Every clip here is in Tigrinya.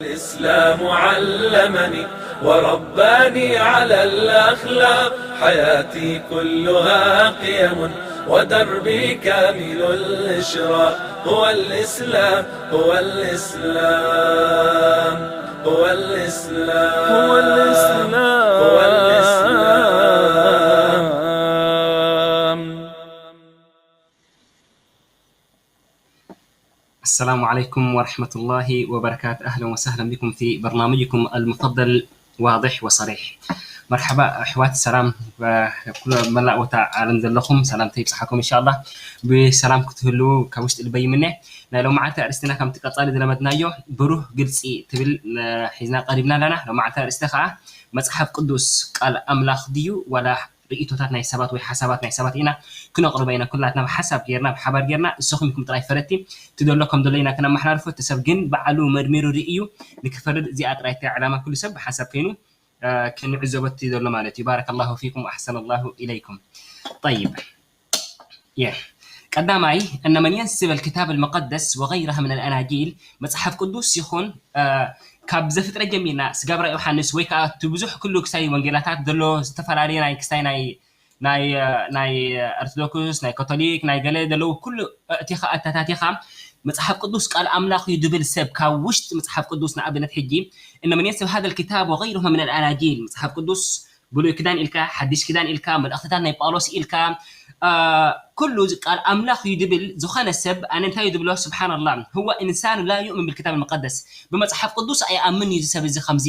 الإسلام علمني ورباني على الأخلاق، حياتي كلها قيم ودربي كامل الإشراق، هو الإسلام، هو الإسلام، هو الإسلام، هو الإسلام. السلام عليكم ورحمة الله وبركاته. أهلًا وسهلًا بكم في برنامجكم المفضل واضح وصريح. مرحبا أحوات، ሰላም ኩሉ መላእ ቦታ ዓለም ዘለኹም ሰላምታ ይብጽሓኩም። ኢንሻኣላህ ብሰላም ክትህልዉ ካብ ውሽጢ ልበይ ይምነ። ናይ ሎማዓንቲ ኣርእስትና ከምቲ ቀጻሊ ዝለመድናዮ ብሩህ ግልጺ ትብል ሒዝና ቀሪብና ኣለና። ሎማዓንቲ ኣርእስቲ ከኣ መጽሓፍ ቅዱስ ቃል ኣምላኽ ድዩ ዋላ ርእይቶታት ናይ ሰባት ወይ ሓሳባት ናይ ሰባት ኢና ክነቕርቦ ኢና። ኩላትና ብሓሳብ ጌርና ብሓባር ጌርና እሰኹም ኢኹም ጥራይ ፈረድቲ፣ እቲ ዘሎ ከም ዘሎ ኢና ክነመሓላልፎ። እቲ ሰብ ግን ባዕሉ መርሚሩ ርእዩ ንክፈርድ እዚኣ ጥራይ እታ ዕላማ ኩሉ ሰብ ብሓሳብ ከይኑ ክንዕዘቦ እቲ ዘሎ ማለት እዩ። ባረከላሁ ፊኩም ወኣሕሰነላሁ ኢለይኩም። ጠይብ የ ቀዳማይ እነ መን የንስብ ኣልክታብ ኣልመቀደስ ወገይረሃ ምን ኣልኣናጂል መፅሓፍ ቅዱስ ይኹን ካብ ዘፍጥረት ጀሚርና ስጋብ ራእይ ዮሃንስ ወይ ከዓ እቲ ብዙሕ ኩሉ ክሳይ ወንጌላታት ዘሎ ዝተፈላለዩ ናይ ክሳይ ናይ ናይ ናይ ኦርቶዶክስ ናይ ካቶሊክ ናይ ገለ ዘለዉ ኩሉ እቲኻ ኣተታቲኻ መፅሓፍ ቅዱስ ቃል ኣምላኽ እዩ ድብል ሰብ ካብ ውሽጢ መፅሓፍ ቅዱስ ንኣብነት ሕጂ እነ መን የንስብ ሃደ ኣልክታብ ወገይረሃ ምን ኣልኣናጂል መፅሓፍ ቅዱስ ብሉይ ክዳን ኢልካ ሓዲሽ ክዳን ኢልካ መልእኽትታት ናይ ጳውሎስ ኢልካ ኩሉ ቃል ኣምላኽ እዩ ድብል ዝኾነ ሰብ ኣነ እንታይ እዩ ድብሎ ስብሓንላ هو إنسان لا يؤمن بالكتاب المقدس ብመፅሓፍ ቅዱስ ኣይኣምን እዩ ሰብ እዚ ከምዚ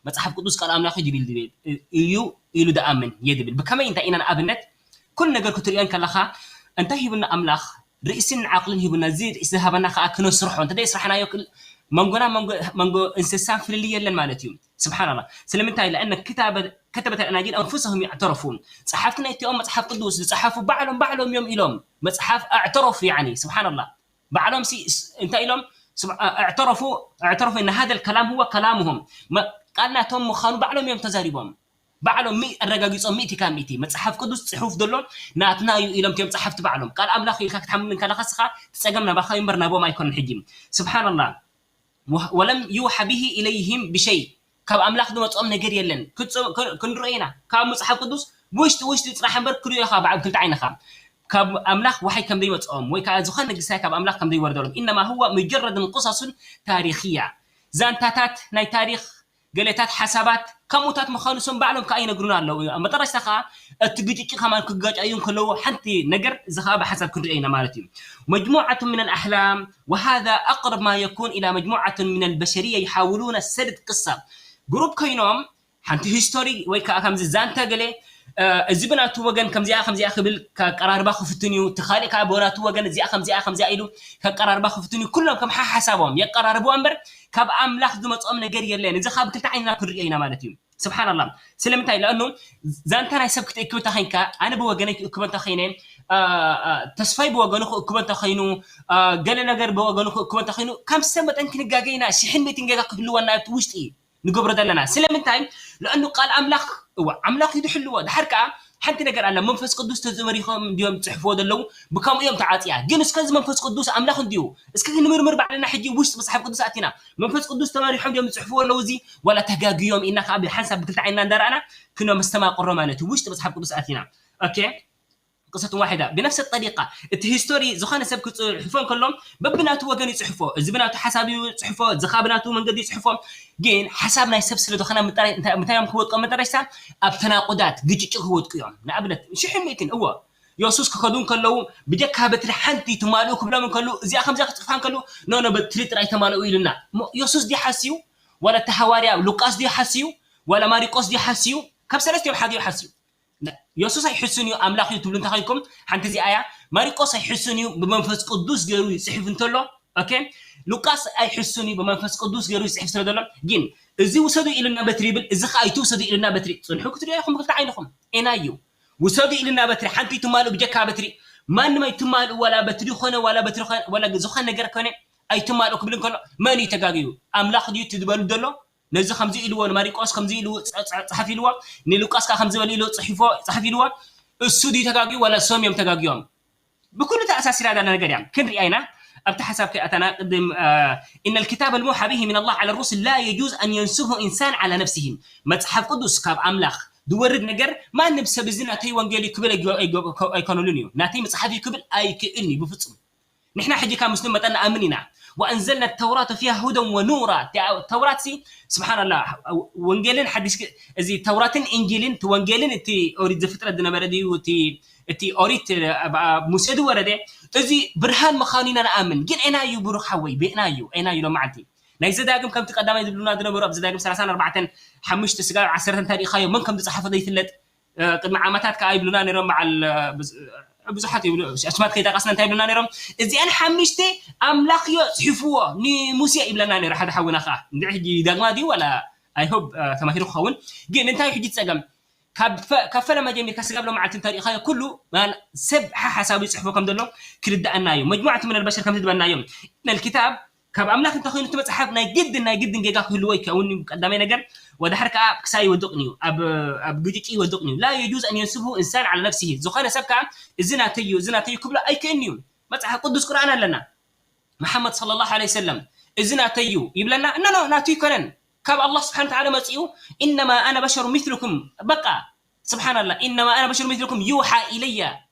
መፅሓፍ ቅዱስ ቃል ኣምላኽ እዩ ድብል እዩ ኢሉ ድኣምን እየ ድብል ብከመይ እንታይ ኢና ንኣብነት ኩሉ ነገር ክትሪኦ ከለኻ እንታይ ሂቡና ኣምላኽ ርእስን ዓቕልን ሂቡና እዚ ርእሲ ዝሃበና ከዓ ክነስርሖ እንተ ስራሕናዮ መንጎና መንጎ እንስሳን ፍልልይ የለን ማለት እዩ ስብሓንላ ስለምንታይ ለእነ ከተበት ኣልኣናጂል ኣንፉሰሁም ያዕተረፉ ፀሓፍቲ ናይቲኦም መፅሓፍ ቅዱስ ዝፀሓፉ ባዕሎም ባዕሎም እዮም ኢሎም መፅሓፍ ኣዕተረፉ ያኒ ስብሓንላ ባዕሎም እንታይ ኢሎም ኣዕተረፉ ኣዕተረፉ እነ ሃደ ልከላም ሁወ ከላምሁም ቃል ናቶም ምዃኑ ባዕሎም እዮም ተዛሪቦም ባዕሎም ሚ ኣረጋጊፆም ሚእቲ ካብ ሚእቲ መፅሓፍ ቅዱስ ፅሑፍ ዘሎ ናትና እዩ ኢሎም እዮም ፀሓፍቲ ባዕሎም ቃል ኣምላኽ ኢልካ ክትሓምን ከለካ ስኻ ትፀገም ናባኻ እምበር ናቦም ኣይኮነን ሕጂ ስብሓንላ ወለም ዩሓ ብሂ ኢለይህም ብሸይ ካብ ኣምላኽ ዝመፅኦም ነገር የለን ክንርኦ ኢና ካብ መፅሓፍ ቅዱስ ውሽጢ ውሽጢ ፅራሕ እምበር ክሪኦ ኢኻ ብዓብ ክልተ ዓይንኻ ካብ ኣምላኽ ዋሓይ ከም ዘይመፅኦም ወይ ከዓ ዝኾነ ግሳይ ካብ ኣምላኽ ከም ዘይወርደሎም ኢነማ ህወ ሙጀረድን ቅሳሱን ታሪኽያ ዛንታታት ናይ ታሪኽ ገሌታት ሓሳባት ከምኡታት ምዃኑ እሶም ባዕሎም ከዓ ይነግሩና ኣለዉ ኣብ መጠረሽታ ከዓ እቲ ግጭጭ ከማን ክጋጫዩ ከለዉ ሓንቲ ነገር እዚ ከዓ ብሓሳብ ክንሪኦ ኢና ማለት እዩ መጅሙዓቱ ምን ኣልኣሕላም وهذا أقرب ما يكون إلى مجموعة من البشرية يحاولون سرد قصة ግሩፕ ኮይኖም ሓንቲ ሂስቶሪ ወይ ከዓ ከምዚ ዛንታ ገለ እዚ ብናቱ ወገን ከምዚኣ ከምዚኣ ክብል ከቀራርባ ክፍትን እዩ እቲ ካሊእ ከዓ ብናቱ ወገን እዚኣ ከምዚኣ ከምዚኣ ኢሉ ከቀራርባ ክፍትን እዩ ኩሎም ከም ሓሓሳቦም የቀራርብዋ እምበር ካብ ኣምላኽ ዝመፅኦም ነገር የለን እዚ ካብ ክልተ ዓይንና ክንሪኦ ኢና ማለት እዩ ስብሓንላ ስለምንታይ ለኣኑ ዛንታ ናይ ሰብ ክትእክብ እንተ ኮይንካ ኣነ ብወገነይ ክእክቦ እንተ ኮይነ ተስፋይ ብወገኑ ክእክቦ እንተ ኮይኑ ገለ ነገር ብወገኑ ክእክቦ እንተ ኮይኑ ከም ሰብ መጠን ክንጋገ ኢና ሽሕን ሚእትን ጌጋ ክህልወና ኣብቲ ውሽጢ ንገብሮ ዘለና ስለምንታይ ለእኑ ቃል ኣምላኽ እዋ ኣምላኽ እዩ ዝሕልዎ ድሓር ከዓ ሓንቲ ነገር ኣላ መንፈስ ቅዱስ ተዘመሪኾም እንዲዮም ዝፅሕፍዎ ዘለዉ ብከምኡ እዮም ተዓፅያ ግን እስከ እዚ መንፈስ ቅዱስ ኣምላኽ እንድዩ እስከ ክንምርምር ባዕልና ሕጂ ውሽጢ መፅሓፍ ቅዱስ ኣቲና መንፈስ ቅዱስ ተመሪሖም እዮም ዝፅሕፍዎ ኣለዉ እዚ ዋላ ተጋግዮም ኢና ከዓ ብሓንሳብ ብክልተ ዓይንና እንዳረኣና ክነመስተማቅሮ ማለት እዩ ውሽጢ መፅሓፍ ቅዱስ ኣቲና ኦኬ قصة واحدة بنفس الطريقة እቲ ሂስቶሪ ዝኾነ ሰብ ክፅሕፎ እንከሎ በብናቱ ወገን ይፅሕፎ እዚ ብናቱ ሓሳብ ይፅሕፎ እዚ ከዓ ብናቱ መንገዲ ይፅሕፎ ግን ሓሳብ ናይ ሰብ ስለ ዝኾነ ምንታይ እዮም ክወጥቀም መጠረሽታ ኣብ ተናቁዳት ግጭጭ ክወጥቁ እዮም ንኣብነት ሽሕን ሚእትን እዎ የሱስ ክኸዱ እንከለዉ ብጀካ በትሪ ሓንቲ ትማልኡ ክብሎም እንከሉ እዚኣ ከምዚኣ ክፅሕፋ እንከሉ ኖ ኖ በትሪ ጥራይ ተማልኡ ኢሉና የሱስ ድዩ ሓስዩ ዋላ እቲ ሃዋርያ ሉቃስ ድዩ ሓስዩ ዋላ ማሪቆስ ድዩ ሓስዩ ካብ ሰለስቲኦም ሓደ እዩ ሓስዩ የሱስ ኣይሕሱን እዩ ኣምላኽ እዩ ትብሉ እንተኸይንኩም ሓንቲ እዚኣ እያ ማሪቆስ ኣይሕሱን እዩ ብመንፈስ ቅዱስ ገይሩ ይፅሕፍ እንተሎ ኦኬ ሉቃስ ኣይሕሱን እዩ ብመንፈስ ቅዱስ ገይሩ ይፅሕፍ ስለ ዘሎ ግን እዚ ውሰዱ ኢሉና በትሪ ይብል እዚ ከዓ ኣይትውሰዱ ኢሉና በትሪ ፅንሑ ክትሪኦ ኢኹም ክልተ ዓይንኹም ኤና እዩ ውሰዱ ኢሉና በትሪ ሓንቲ ትማልኡ ብጀካ በትሪ ማንም ኣይትማልኡ ዋላ በትሪ ኮነ ዋላ በትሪ ኮነ ዋላ ዝኾነ ነገር ኮነ ኣይትማልኡ ክብል እንከሎ መን እዩ ተጋግዩ ኣምላኽ ድዩ ትበሉ ዘሎ ነዚ ከምዚ ኢልዎ ንማሪቆስ ከምዚ ኢልዎ ጸ- ጸ- ጸሓፍ ኢልዎ ንሉቃስ ከዓ ከምዚ በሉ ኢልዎ ጽሒፎ ጸሓፍ ኢልዎ እሱ ድዩ ተጋግዩ ዋላ እሶም እዮም ተጋግዮም ብኩሉ ተኣሳሲራ ዳላ ነገር እያ። ክንሪኣ ኢና ኣብቲ ሓሳብ ከይኣታና ቅድም إن الكتاب الموحى به من الله على الرسل لا يجوز أن ينسبه إنسان على نفسه። መጽሓፍ ቅዱስ ካብ ኣምላኽ ዝወርድ ነገር ማንም ሰብ እዚ ናተይ ወንጌል እዩ ክብል ኣይኮነሉን እዩ። ናተይ መጽሓፍ እዩ ክብል ኣይክእልን እዩ ብፍጹም። ንሕና ሕጂ ካብ ሙስሊም መጠን ንኣምን ኢና። وأنزلنا التوراة فيها هدى ونورا። ተውራት ሲ ስብሓንላ ወንጌልን ሓዲስ እዚ ተውራትን እንጂልን እቲ ወንጌልን እቲ ኦሪት ዘፍጥረት ዝነበረ ድዩ እቲ ኦሪት ሙሴ ዝወረደ እዚ ብርሃን ምዃኑ ኢና ንኣምን። ግን ኤና እዩ ብሩኽ ሓወይ ብእና እዩ ኤና እዩ ሎመዓልቲ ናይ ዘዳግም ከምቲ ቀዳማይ ዝብሉና ዝነበሩ ኣብ ዘዳግም ሰላሳን ኣርባዕተን ሓሙሽተ ስጋብ ዓሰርተ እንታይ ዲኻዮ መን ከም ዝፀሓፎ ዘይፍለጥ ቅድሚ ዓመታት ከዓ ይብሉና ነይሮም በዓል ብዙሓት ይብሉ ኣስማት ከይጠቀስና እንታይ ይብሉና ነይሮም እዚኣን ሓሙሽተ ኣምላኽ እዮ ፅሒፍዎ ንሙሴ ይብለና ነይሩ ሓደ ሓውና ከዓ እንድዒ ሕጂ ዳግማ ድዩ ዋላ ኣይሆብ ተማሂሩ ክኸውን ግን እንታይ ሕጂ ፀገም ካብ ፈለማ ጀሚርካ ስጋብ ሎመዓልቲ እንታይ ርኢኻዮ ኩሉ ሰብ ሓሓሳቡ ይፅሕፎ ከም ዘሎ ክርድኣና እዩ መጅሙዓት ምን ኣልበሸር ከም ትድበናዮም ነልኪታብ ካብ ኣምላኽ እንተኮይኑ እቲ መፅሓፍ ናይ ግድን ናይ ግድን ጌጋ ክህልዎ ይከውን እዩ ቀዳማይ ነገር ወድሓር ከዓ ክሳይ ይወድቕን እዩ ኣብ ኣብ ግጭጭ ይወድቕን እዩ ላ የጁዝ ኣን የንስብሁ እንሳን ዓላ ነፍሲሂ ዝኾነ ሰብ ከዓ እዚ ናተይ እዩ እዚ ናተይ እዩ ክብሎ ኣይክእልን እዩ መፅሓፍ ቅዱስ ቁርኣን ኣለና መሓመድ صلى الله عليه وسلم እዚ ናተይ እዩ ይብለና እነኖ ናቱ ይኮነን ካብ ኣላህ ስብሓን ተዓላ መፂኡ ኢነማ ኣነ በሸሩ ሚስልኩም በቃ ስብሓን ላ ኢነማ ኣነ በሸሩ ሚስልኩም ዩሓ ኢለያ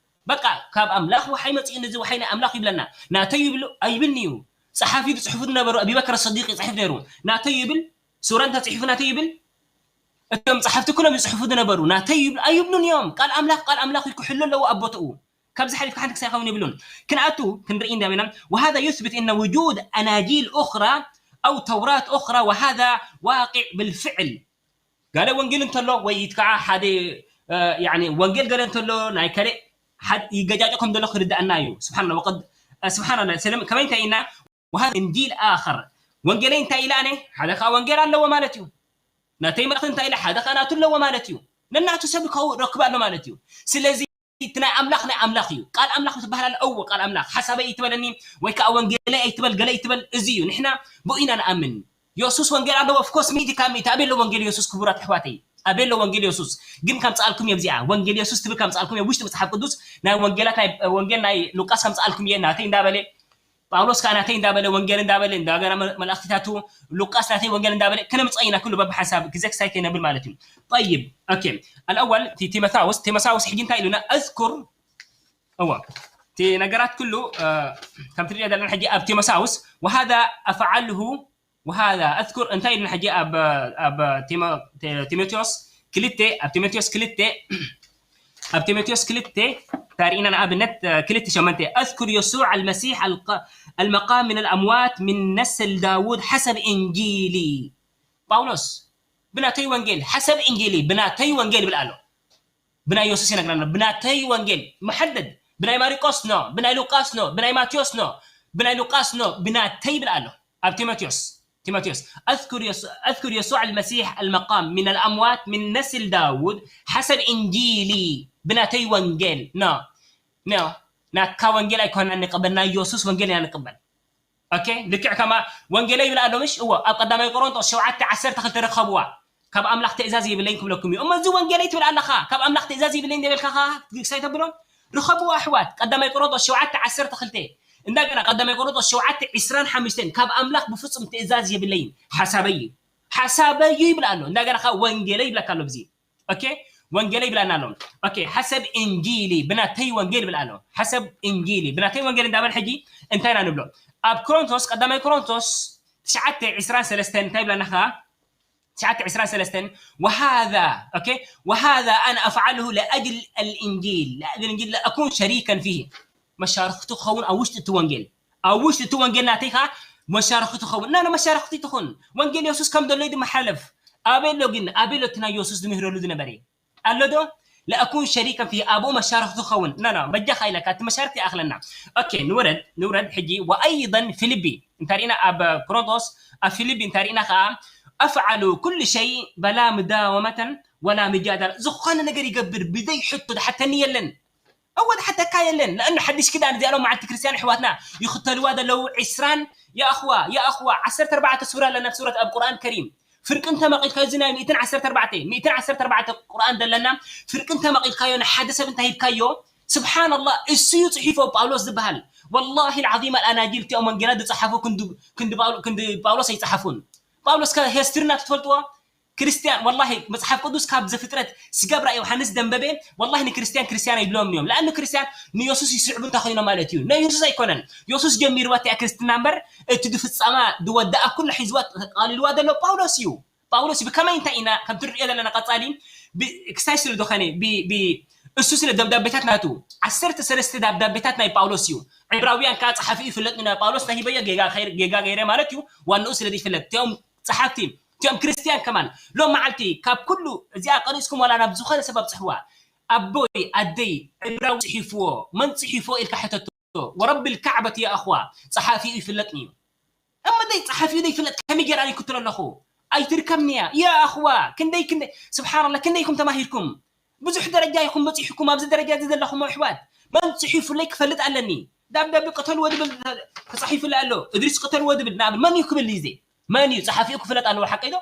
በቃ ካብ ኣምላኽ ወሓይ መፂኡ ነዚ ወሓይ ናይ ኣምላኽ ይብለና ናተይ ይብሉ ኣይብልኒ እዩ ፀሓፊ ዝፅሕፉ ዝነበሩ ኣቢበክር ሰዲቅ ይፅሕፍ ነይሩ ናተይ ይብል ሱራ እንተ ፅሒፉ ናተይ ይብል እቶም ፀሓፍቲ ኩሎም ይፅሕፉ ዝነበሩ ናተይ ይብሉ ኣይብሉን እዮም ቃል ኣምላኽ ቃል ኣምላኽ ይክሕሉ ኣለዎ ኣብ ቦትኡ ካብዚ ሓሊፍካ ሓንቲ ክሳይ ኸውን የብሉን ክንኣቱ ክንርኢ እንዳበና وهذا يثبت ان وجود اناجيل اخرى او توراه اخرى وهذا واقع بالفعل ጋለ ወንጌል እንተሎ ወይ ከዓ ሓደ ወንጌል ገለ እንተሎ ናይ ከለ ይገጫጮ ከም ዘሎ ክርድኣና እዩ ስብሓንላ ወቀድ ስብሓንላ ስለም ከመይ እንታይ ኢና ወሃብ እንዲል ኣኸር ወንጌለይ እንታይ ኢላ ኣነ ሓደ ከዓ ወንጌል ኣለዎ ማለት እዩ ናተይ መልእክቲ እንታይ ኢላ ሓደ ከዓ ናቱ ኣለዎ ማለት እዩ ነናቱ ሰብ ከረክብ ኣሎ ማለት እዩ ስለዚ እቲ ናይ ኣምላኽ ናይ ኣምላኽ እዩ ቃል ኣምላኽ ትበሃል ኣለ እዎ ቃል ኣምላኽ ሓሳበይ ኣይትበለኒ ወይ ከዓ ወንጌለይ ኣይትበል ገለ ኣይትበል እዚ እዩ ንሕና ብኡ ኢና ንኣምን የሱስ ወንጌል ኣለዎ ኦፍኮርስ ሚእቲ ካብ ሚእቲ ኣበሎ ወንጌል የሱስ ክቡራት ኣሕዋተይ ኣበሎ ወንጌል የሱስ ግን ከምፅኣልኩም እዮም እዚኣ ወንጌል የሱስ ትብል ከምፅኣልኩም እዮም ውሽጢ መፅሓፍ ቅዱስ ናይ ወንጌላት ወንጌል ናይ ሉቃስ ከምፅኣልኩም እየ ናተይ እንዳበለ ጳውሎስ ከዓ ናተይ እንዳበለ ወንጌል እንዳበለ እንዳገና መላእክቲታቱ ሉቃስ ናተይ ወንጌል እንዳበለ ክነምፅኦ ኢና ኩሉ በብሓንሳብ ግዜ ክሳይ ከይነብል ማለት እዩ ጠይብ ኦኬ ኣልኣወል ቲሞታውስ ቲሞታውስ ሕጂ እንታይ ኢሉና ኣዝኩር እዎ እቲ ነገራት ኩሉ ከም ትሪኦ ዘለና ሕጂ ኣብ ቲሞሳውስ وهذا أفعله وهذا أذكر እንታይ ኢልና ሕጂ ኣብ ኣብ ቲሞቴዎስ ክልተ ኣብ ቲሞቴዎስ ክልተ ኣብ ቲሞቴዎስ ክልተ ታሪእና ንኣብነት ክልተ ሸመንተ أذكر يسوع المسيح المقام من الأموات من نسل داود حسب إنجيلي ጳውሎስ ብናተይ ወንጌል ሓሰብ እንጂሊ ብናተይ ወንጌል ይብል ኣሎ ብናይ የሱስ ይነግረና ብናተይ ወንጌል መሐደድ ብናይ ማሪቆስ ኖ ብናይ ሉቃስ ኖ ብናይ ማቴዎስ ኖ ብናይ ሉቃስ ኖ ብናተይ ይብል ኣሎ ኣብ ጢሞቴዎስ ጢሞቴዎስ أذكر يسوع المسيح المقام من الأموات من نسل داود حسب إنجيلي ብናተይ ወንጌል ኖ ኖ ናትካ ወንጌል ኣይኮና ንቀበል ናይ የሱስ ወንጌል ኢና ንቀበል ኦኬ ልክዕ ከማ ወንጌለይ ይብል ኣሎ ምሽ እዎ ኣብ ቀዳማይ ቆሮንጦስ ሸውዓተ ዓሰርተ ክልተ ርከብዋ ካብ ኣምላኽ ትእዛዝ የብለይን ክብለኩም እዩ እሞ እዚ ወንጌለይ ትብል ኣለኻ ካብ ኣምላኽ ትእዛዝ የብለይን የበልካ ክሳይ ተብሎ ርከብዋ ኣሕዋት ቀዳማይ ቆሮንጦስ ሸውዓተ ዓሰርተ ክልተ እንደገና ቀዳማይ ቆሮንጦስ ሸውዓተ ዕስራን ሓሙሽተን ካብ ኣምላኽ ብፍጹም ትእዛዝ የብለይን ሓሳበይ እዩ ሓሳበይ እዩ ይብል ኣሎ እንደገና ወንጌለይ ይብለካ ኣሎ ብዚ ኦኬ ወንጌለይ ይብላና ኣሎ ኦኬ ሓሰብ እንጂሊ ብናተይ ወንጌል ይብል ኣሎ ሓሰብ እንጂሊ ብናተይ ወንጌል እንዳበል ሕጂ እንታይ ኢና ንብሎ ኣብ ኮሮንቶስ ቀዳማይ ኮሮንቶስ ትሽዓተ ዕስራን ሰለስተን እንታይ ይብላና ከዓ ትሽዓተ ዕስራን ሰለስተን وهذا اوكي وهذا انا افعله لاجل الانجيل لاجل الانجيل لاكون شريكا فيه መሻርክቲ ክኸውን ኣብ ውሽጢ እቲ ወንጌል ኣብ ውሽጢ እቲ ወንጌል ናተይ ከዓ መሻርክቲ ክኸውን እና መሻርክቲ ትኹን ወንጌል የሱስ ከም ዘሎ ድማ ሓለፍ ኣበሎ ግን ኣበሎ እቲ ናይ የሱስ ዝምህረሉ ዝነበረ ኣሎ ዶ ለኣኩን ሸሪከን ፊ ኣብኡ መሻርክቲ ክኸውን ና ና በጃኻ ኢለካ እቲ መሻርክቲ ይኣኽለና ኦኬ ንውረድ ንውረድ ሕጂ ወኣይضን ፊልቢ እንታይ ርኢና ኣብ ኮሮንቶስ ኣብ ፊልቢ እንታይ ርኢና ከዓ ኣፍዓሉ ኩሉ ሸይ በላ ምዳወመተን ወላ ምጃደላ ዝኾነ ነገር ይገብር ብዘይ ሕቶ ዝሓተኒ የለን እወ ዝሓተካ የለን ለእኑ ሓድሽ ክዳን እዚኣ ሎም መዓልቲ ክርስትያን ኣሕዋትና ይኽተልዋ ዘለዉ ዕስራን يا أخوة يا أخوة ዓሰርተ ኣርባዕተ ሱራ ኣለና ኣብ ሱረት ኣብ ቁርኣን ከሪም ፍርቂ እንተመቒልካዮ እዚ ናይ ሚእትን ዓሰርተ ኣርባዕተ ሚእትን ዓሰርተ ኣርባዕተ ቁርኣን ዘለና ፍርቂ እንተመቒልካዮ ንሓደ ሰብ እንታይ ሂብካዮ ስብሓንላህ፣ እሱ እዩ ጽሒፎ ጳውሎስ ዝበሃል። ወላሂ ልዓዚም ኣልኣናጂል፣ እቲኦም ወንጌላት ዝጸሓፉ ክንዲ ጳውሎስ ኣይጸሓፉን። ጳውሎስ ከ ሄስትሪ እናትፈልጥዎ ክርስትያን ወላሂ መፅሓፍ ቅዱስ ካብ ዘፍጥረት ስጋብ ራእይ ዮሃንስ ደንበበ ወላሂ ንክርስትያን ክርስትያን ኣይብሎም እዮም። ለኣኑ ክርስትያን ንየሱስ ይስዕቡ እንተኮይኖም ማለት እዩ። ናይ የሱስ ኣይኮነን። የሱስ ጀሚርዋ እቲኣ ክርስትና እምበር እቲ ድፍፃማ ድወዳኣ ኩሉ ሒዝዋ ተቃሊልዋ ዘሎ ጳውሎስ እዩ። ጳውሎስ ብከመይ እንታይ ኢና ከም ትርእዮ ዘለና ቀፃሊ ክሳይ ስለ ዝኾነ እሱ ስለ ደብዳቤታት ናቱ ዓሰርተ ሰለስተ ደብዳቤታት ናይ ጳውሎስ እዩ። ዕብራውያን ከዓ ፀሓፊ ይፍለጥ ና ጳውሎስ ናይ ሂበዮ ጌጋ ገይረ ማለት እዩ። ዋንኡ ስለ ዘይፍለጥ እቲኦም ፀሓፍቲ እቲኦም ክርስትያን ከማን ሎም መዓልቲ ካብ ኩሉ እዚኣ ቀሪፅኩም ዋላ ናብ ዝኾነ ሰብ ኣብፅሕዋ ኣቦይ ኣደይ ዕብራዊ ፅሒፍዎ መን ፅሒፍዎ ኢልካ ሕተቶ። ወረቢ ልካዕበት የኣኽዋ ፀሓፊኡ ይፍለጥኒ እዩ። እመደይ ፀሓፊኡ ዘይፍለጥ ከመይ ገይራ ይክትሎ ኣለኹ? ኣይትርከብኒ እያ። የኣኽዋ ክንደይ ክንደይ ስብሓንላ ክንደይ ኢኹም ተማሂርኩም? ብዙሕ ደረጃ ኢኹም በፂሕኩም ኣብዚ ደረጃ እዚ ዘለኹም ኣሕዋት መን ፅሒፉለይ ክፈልጥ ኣለኒ። ዳብዳቢ ቅተልዎ ዝብል ተፃሒፉለይ ኣሎ። እድሪስ ቅተልዎ ዝብል ንኣብነት መን እዩ ክብል እዩ? መን እዩ ፀሓፊኡ ክፍለጥ ኣለዎ ሓቀይ ዶ?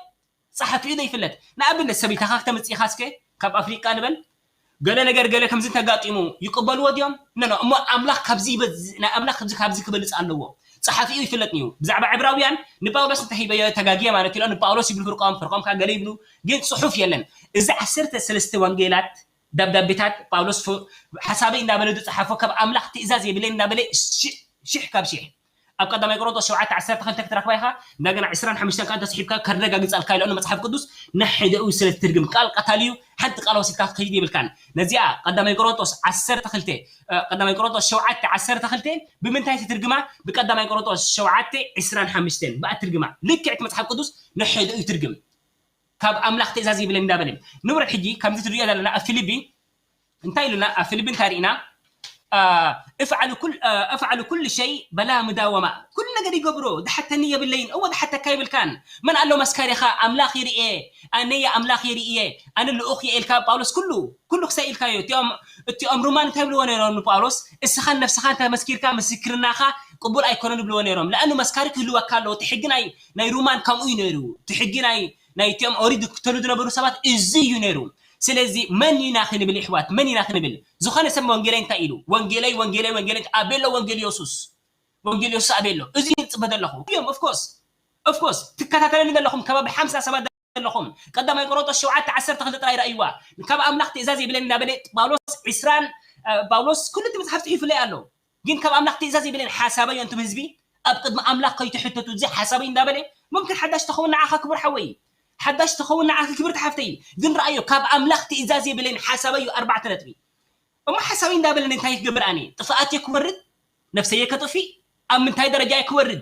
ፀሓፊኡ ዘይፍለጥ ንኣብነት ሰብ ኢልካ ከተምፅኢኻ እስከ ካብ ኣፍሪቃ ንበል ገለ ነገር ገለ ከምዚ እንተጋጢሙ ይቅበልዎ ድዮም? ነኖ እሞ ኣምላኽ ካብዚ ይበዝ ናይ ኣምላኽ ከምዚ ካብዚ ክበልፅ ኣለዎ። ፀሓፊኡ ይፍለጥ እዩ። ብዛዕባ ዕብራውያን ንጳውሎስ እንተሂበዮ ተጋግየ ማለት ኢሎ ንጳውሎስ ይብሉ ፍርቆም ፍርቆም ከዓ ገለ ይብሉ ግን ፅሑፍ የለን። እዚ ዓሰርተ ሰለስተ ወንጌላት ደብዳቤታት ጳውሎስ ሓሳበይ እንዳበለ ዝፀሓፎ ካብ ኣምላኽ ትእዛዝ የብለይ እንዳበለ ሽሕ ካብ ሽሕ ኣብ ቀዳማይ ቆሮንቶስ ሸውዓተ ዓሰርተ ክልተ ክትረክባ ኢኻ። እንደገና ዕስራን ሓሙሽተን ከዓ እንተስሒብካ ከረጋግፀልካ ኢሎ መፅሓፍ ቅዱስ ንሕደኡ ስለ ትትርግም ቃል ቀታል እዩ። ሓንቲ ቃል ወሲድካ ክኸይድ የብልካን። ነዚኣ ቀዳማይ ቆሮንቶስ ዓሰርተ ክልተ ቀዳማይ ቆሮንቶስ ሸውዓተ ዓሰርተ ክልተ ብምንታይ ትትርግማ? ብቀዳማይ ቆሮንቶስ ሸውዓተ ዕስራን ሓሙሽተን ብኣ ትርግማ። ልክዕቲ መፅሓፍ ቅዱስ ንሕደኡ ይትርግም። ካብ ኣምላኽ ትእዛዝ ይብለኒ እንዳበለ ንውረድ። ሕጂ ከምዚ ትርእዮ ዘለና ኣብ ፊልቢ እንታይ ኢሉና? ኣብ ፊልቢ እንታይ ርኢና? እፍዓሉ ኩሉ ሸይ በላ ምዳወማ። ኩሉ ነገር ይገብሮ። ዝሓተኒ የብለይን። እወ ዝሓተካ የብልካን። መን ኣሎ መስካሪኻ? ኣምላኽ ይርኤ። ኣነየ ኣምላኽ ይርኢየ። ኣነ ልኡኽ እየ ኢልካ ጳውሎስ ኩሉ ኩሉ ክሳይ ኢልካዮ። እቲኦም እቲኦም ሩማን እንታይ ብልዎ ነይሮም ንጳውሎስ? እስኻን ነፍስኻ እንተ መስኪርካ ምስክርናኻ ቅቡል ኣይኮነን ይብልዎ ነይሮም። ለኣኑ መስካሪ ክህልወካ ኣለዎ። እቲ ሕጊ ናይ ናይ ሩማን ከምኡ እዩ ነይሩ። እቲ ሕጊ ናይ ናይ እቲኦም ኦሪት ዝክተሉ ዝነበሩ ሰባት እዚ እዩ ነይሩ። ስለዚ መን ኢና ክንብል ይሕዋት መን ኢና ክንብል? ዝኾነ ሰብ ወንጌለይ እንታይ ኢሉ? ወንጌለይ ወንጌለይ ወንጌለይ ኣበሎ ወንጌል የሱስ ወንጌል የሱስ ኣበሎ እዚ ይፅበ ዘለኹ እዮም። ኦፍኮርስ ኦፍኮርስ ትከታተለኒ ዘለኹም ከባቢ ሓምሳ ሰባት ዘለኹም ቀዳማይ ቆሮንቶስ ሸውዓተ ዓሰርተ ክልተ ጥራይ ረእይዋ። ካብ ኣምላኽ ትእዛዝ የብለኒ እናበለ ጳውሎስ ዕስራን ጳውሎስ ኩሉ እቲ መፅሓፍ ፅሒፉለይ ኣሎ። ግን ካብ ኣምላኽ ትእዛዝ የብለይን ሓሳበይ ኣንቱም ህዝቢ ኣብ ቅድሚ ኣምላኽ ከይትሕተቱ እዚ ሓሳበይ እንዳበለ ሙምክን ሓዳሽ ተኸውን ንዓኻ ክቡር ሓወይ ሓዳሽ ተኸውን ንዓኺ ክብርቲ ሓፍተይ። ግን ረኣዮ ካብ ኣምላኽ ትእዛዝ የብለይን ሓሳበይ እዩ ኣርባዕተ ነጥቢ። እሞ ሓሳበይ እንዳበለ እንታይ ክገብር ኣነ ጥፍኣት እየ ክወርድ ነፍሰየ ከጥፊእ ኣብ ምንታይ ደረጃ እየ ክወርድ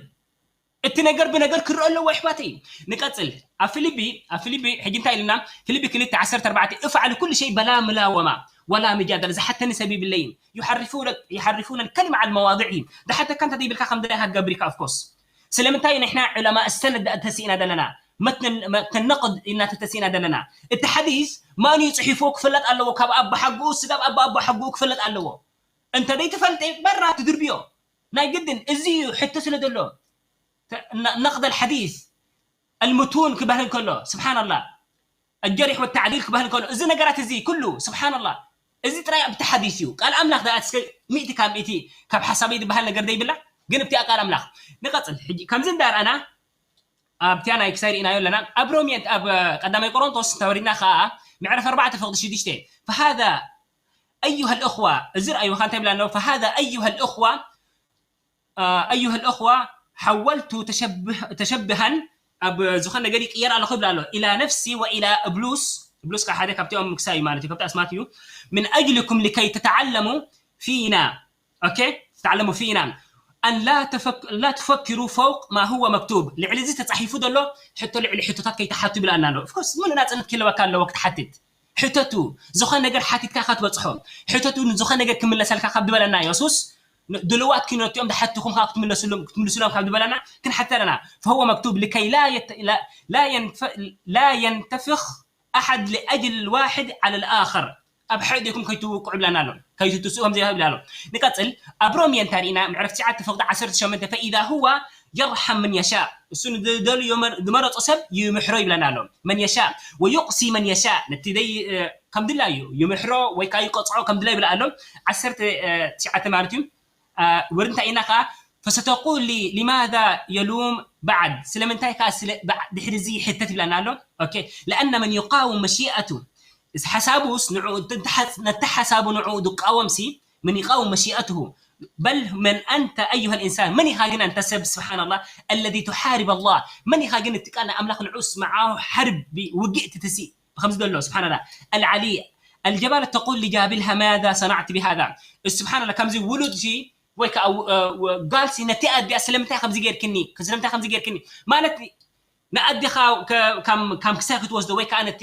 እቲ ነገር ብነገር ክርኦ ኣለዎ ኣሕዋተይ። ንቀፅል ኣብ ፊልቢ ኣብ ፊልቢ ሕጂ እንታይ ኢልና ፊልቢ ክልተ ዓሰርተ ኣርባዕተ እፍዓል ኩሉ ሸይ በላ ምላወማ ወላ ምጃደላ ዝሓተኒ ሰብ ይብለይን ይሓርፉነ ከሊማ ዓል መዋضዒ ዝሓተካ እንተ ዘይብልካ ከም ደላይ ሃትገብር ኢካ ኦፍኮርስ ስለምንታይ ንሕና ዑለማ እሰነድ ተሲእና ዘለና መተነቅድ ኢና ተተሲእና ዘለና እቲ ሓዲስ ማን እዩ ፅሒፍዎ ክፍለጥ ኣለዎ ካብ ኣቦ ሓጉኡ ስጋብ ኣቦ ኣቦ ሓጉኡ ክፍለጥ ኣለዎ እንተ ዘይትፈልጥ በራ ትድርብዮ ናይ ግድን እዚ እዩ ሕቶ ስለ ዘሎ ነቅደል ሓዲስ ኣልምቱን ክበሃል ከሎ ስብሓንላ ኣጀሪሕ ወተዕዲል ክበሃል ከሎ እዚ ነገራት እዚ ኩሉ ስብሓንላ እዚ ጥራይ ኣብቲ ሓዲስ እዩ ቃል ኣምላኽ ዳ እስከ ሚእቲ ካብ ሚእቲ ካብ ሓሳበይ ዝበሃል ነገር ዘይብላ ግን ኣብቲኣ ቃል ኣምላኽ ንቐፅል ሕጂ ከምዚ እንዳርኣና ኣብቲያ ናይ ክሳይ ርኢናዮ ኣለና ኣብ ሮሜ ኣብ ቀዳማይ ቆሮንቶስ ተወሪድና ከዓ ምዕራፍ ኣርባዕተ ፍቕዲ ሽዱሽተ فهذا أيها الأخوة እዚ ረኣይዎ እንታይ ብላ ኣለዎ فهذا أيها الأخوة أيها الأخوة حولت تشبه تشبها ኣብ ዝኾነ ነገር ይቅየር ኣለኹ ይብል ኣሎ إلى نفسي وإلى إبلوس إبلوس ከዓ ሓደ ካብቲኦም ምክሳይ ማለት እዩ ካብቲ ኣስማት እዩ من أجلكم لكي تتعلموا فينا أوكي تتعلموا فينا أن لا تفك لا تفكروا فوق ما هو مكتوب ልዕሊ እዚ ተፃሒፉ ዘሎ ሕቶ ልዕሊ ሕቶታት ከይትሓቱ ይብል ኣና ኣሎ ኦፍኮርስ ሙሉ ናፅነት ክህልወካ ኣለዎ ክትሓትት ሕተቱ ዝኾነ ነገር ሓቲትካ ኢኻ ትበፅሖ ሕተቱ ንዝኾነ ነገር ክምለሰልካ ካብ ዝበለና የሱስ ድልዋት ኪኖ እቲኦም ዝሓትኹም ከዓ ክትምለስሎም ክትምልስሎም ካብ ዝበለና ክንሓትት ኣለና فهو مكتوب لكي لا يت... لا لا ينف... لا ينتفخ أحد لأجل الواحد على الآخر ኣብ ሓደ ዲኹም ከይትውቅዑ ይብለና ኣሎ ከይትትስኡ ከም ዘይብላ ኣሎ ንቀፅል ኣብ ሮሜ እንታይ ርኢና ምዕራፍ ትሽዓተ ፍቕዲ ዓሰርተ ሸሞንተ فإذا هو يرحم من يشاء እሱ ንደልዮ ዝመረጾ ሰብ ይምሕሮ ይብለና ኣሎ። من يشاء ويقصي من يشاء ነቲ ደይ ከም ድላዩ ይምሕሮ ወይ ከዓ ይቀፅዖ ከም ድላ ይብለ ኣሎ። ዓሰርተ ትሽዓተ ማለት እዩ። ወርድ እንታይ ኢና ከዓ فستقول لي لماذا يلوم بعد ስለምንታይ ከዓ ስለ ድሕሪ እዚ ይሕተት ይብለና ኣሎ። لأن من يقاوم مشيئته ሓሳቡስ ነቲ ሓሳቡ ንዕኡ ዝቃወም ሲ من يقاوم مشيئته بل من أنت أيها الإنسان መን ኢኻ ግን ኣንታ ሰብ سبحان الله الذي تحارب الله መን ኢኻ ግን እቲ ቃል ኣምላኽ ንዑስ መዓ ሓርቢ ውግእ ትትሲ ብከምዚ ዘሎ سبحان الله العلي الجبال تقول لجابلها ماذا صنعت بهذا سبحان الله ከምዚ ውሉድ ሲ ወይ ከዓ ጋል ሲ ነቲ ኣዲኣ ስለምንታይ ከምዚ ጌርክኒ ስለምንታይ ከምዚ ጌርክኒ ማለት ንኣዴኻ ከም ክሳይ ክትወስዶ ወይ ከዓ ነቲ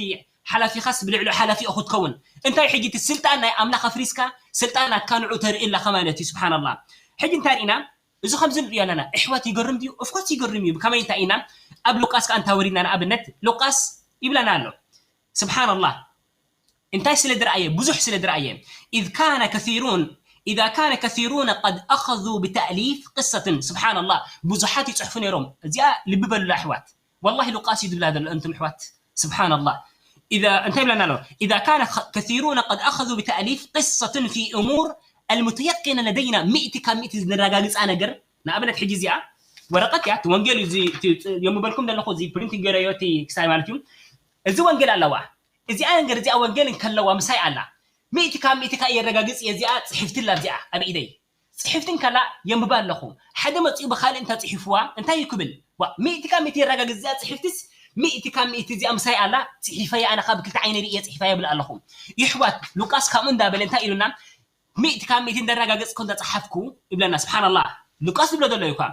ሓላፊኻስ ብልዕሊ ሓላፊኦ ክትከውን እንታይ ሕጂ እቲ ስልጣን ናይ ኣምላኽ ኣፍሪስካ ስልጣን ናትካ ንዑ ተርኢ ኣለኻ ማለት እዩ ስብሓንላ ሕጂ እንታይ ርኢና እዚ ከምዚ ንሪኦ ኣለና እሕዋት ይገርም ድዩ ኦፍኮርስ ይገርም እዩ ብከመይ እንታይ ኢና ኣብ ሉቃስ ከዓ እንታወሪድና ንኣብነት ሉቃስ ይብለና ኣሎ ስብሓንላ እንታይ ስለ ዝረኣየ ብዙሕ ስለ ዝረኣየ إذ كان كثيرون إذا كان كثيرون قد أخذوا بتأليف قصة سبحان الله ብዙሓት ይፅሕፉ ነይሮም እዚኣ ልቢ በሉላ ኣሕዋት والله ሉቃስ እዩ ዝብላ ዘሎ እንቱም ኣሕዋት سبحان الله إذا እንታይ ይብለና ኣሎ إذا كان كثيرون قد أخذوا بتأليف قصة في أمور المتيقنة لدينا ሚእቲ ካብ ሚእቲ ዝነረጋግፃ ነገር ንኣብነት ሕጂ እዚኣ ወረቀት እያ ወንጌል የምበልኩም ዘለኹ እዚ ፕሪንት ገረዮ ክሳይ ማለት እዩ እዚ ወንጌል ኣለዋ እዚኣ ነገር እዚኣ ወንጌል እንከለዋ ምሳይ ኣላ ሚእቲ ካብ ሚእቲ ከኣ የረጋግጽ እየ እዚኣ ጽሕፍቲ ኣላ ኣብዚኣ ኣብ ኢደይ ጽሕፍቲ እንከላ የንብባ ኣለኹ ሓደ መጺኡ ብኻልእ እንተ ጽሒፍዋ እንታይ እዩ ክብል ዋ ሚእቲ ካብ ሚእቲ የረጋግጽ እዚኣ ጽሕፍትስ ሚእቲ ካብ ሚእቲ እዚኣ ምሳይ ኣላ ጽሒፈያ ኣነ ካብ ክልተ ዓይነ ርእየ ጽሒፈያ ይብል ኣለኹ ይሕዋት ሉቃስ ከምኡ እንዳበለ እንታይ ኢሉና ሚእቲ ካብ ሚእቲ እንዳረጋገጽኩ እንዳጸሓፍኩ ይብለና ስብሓንላ ሉቃስ ዝብሎ ዘሎ እዩ እኳ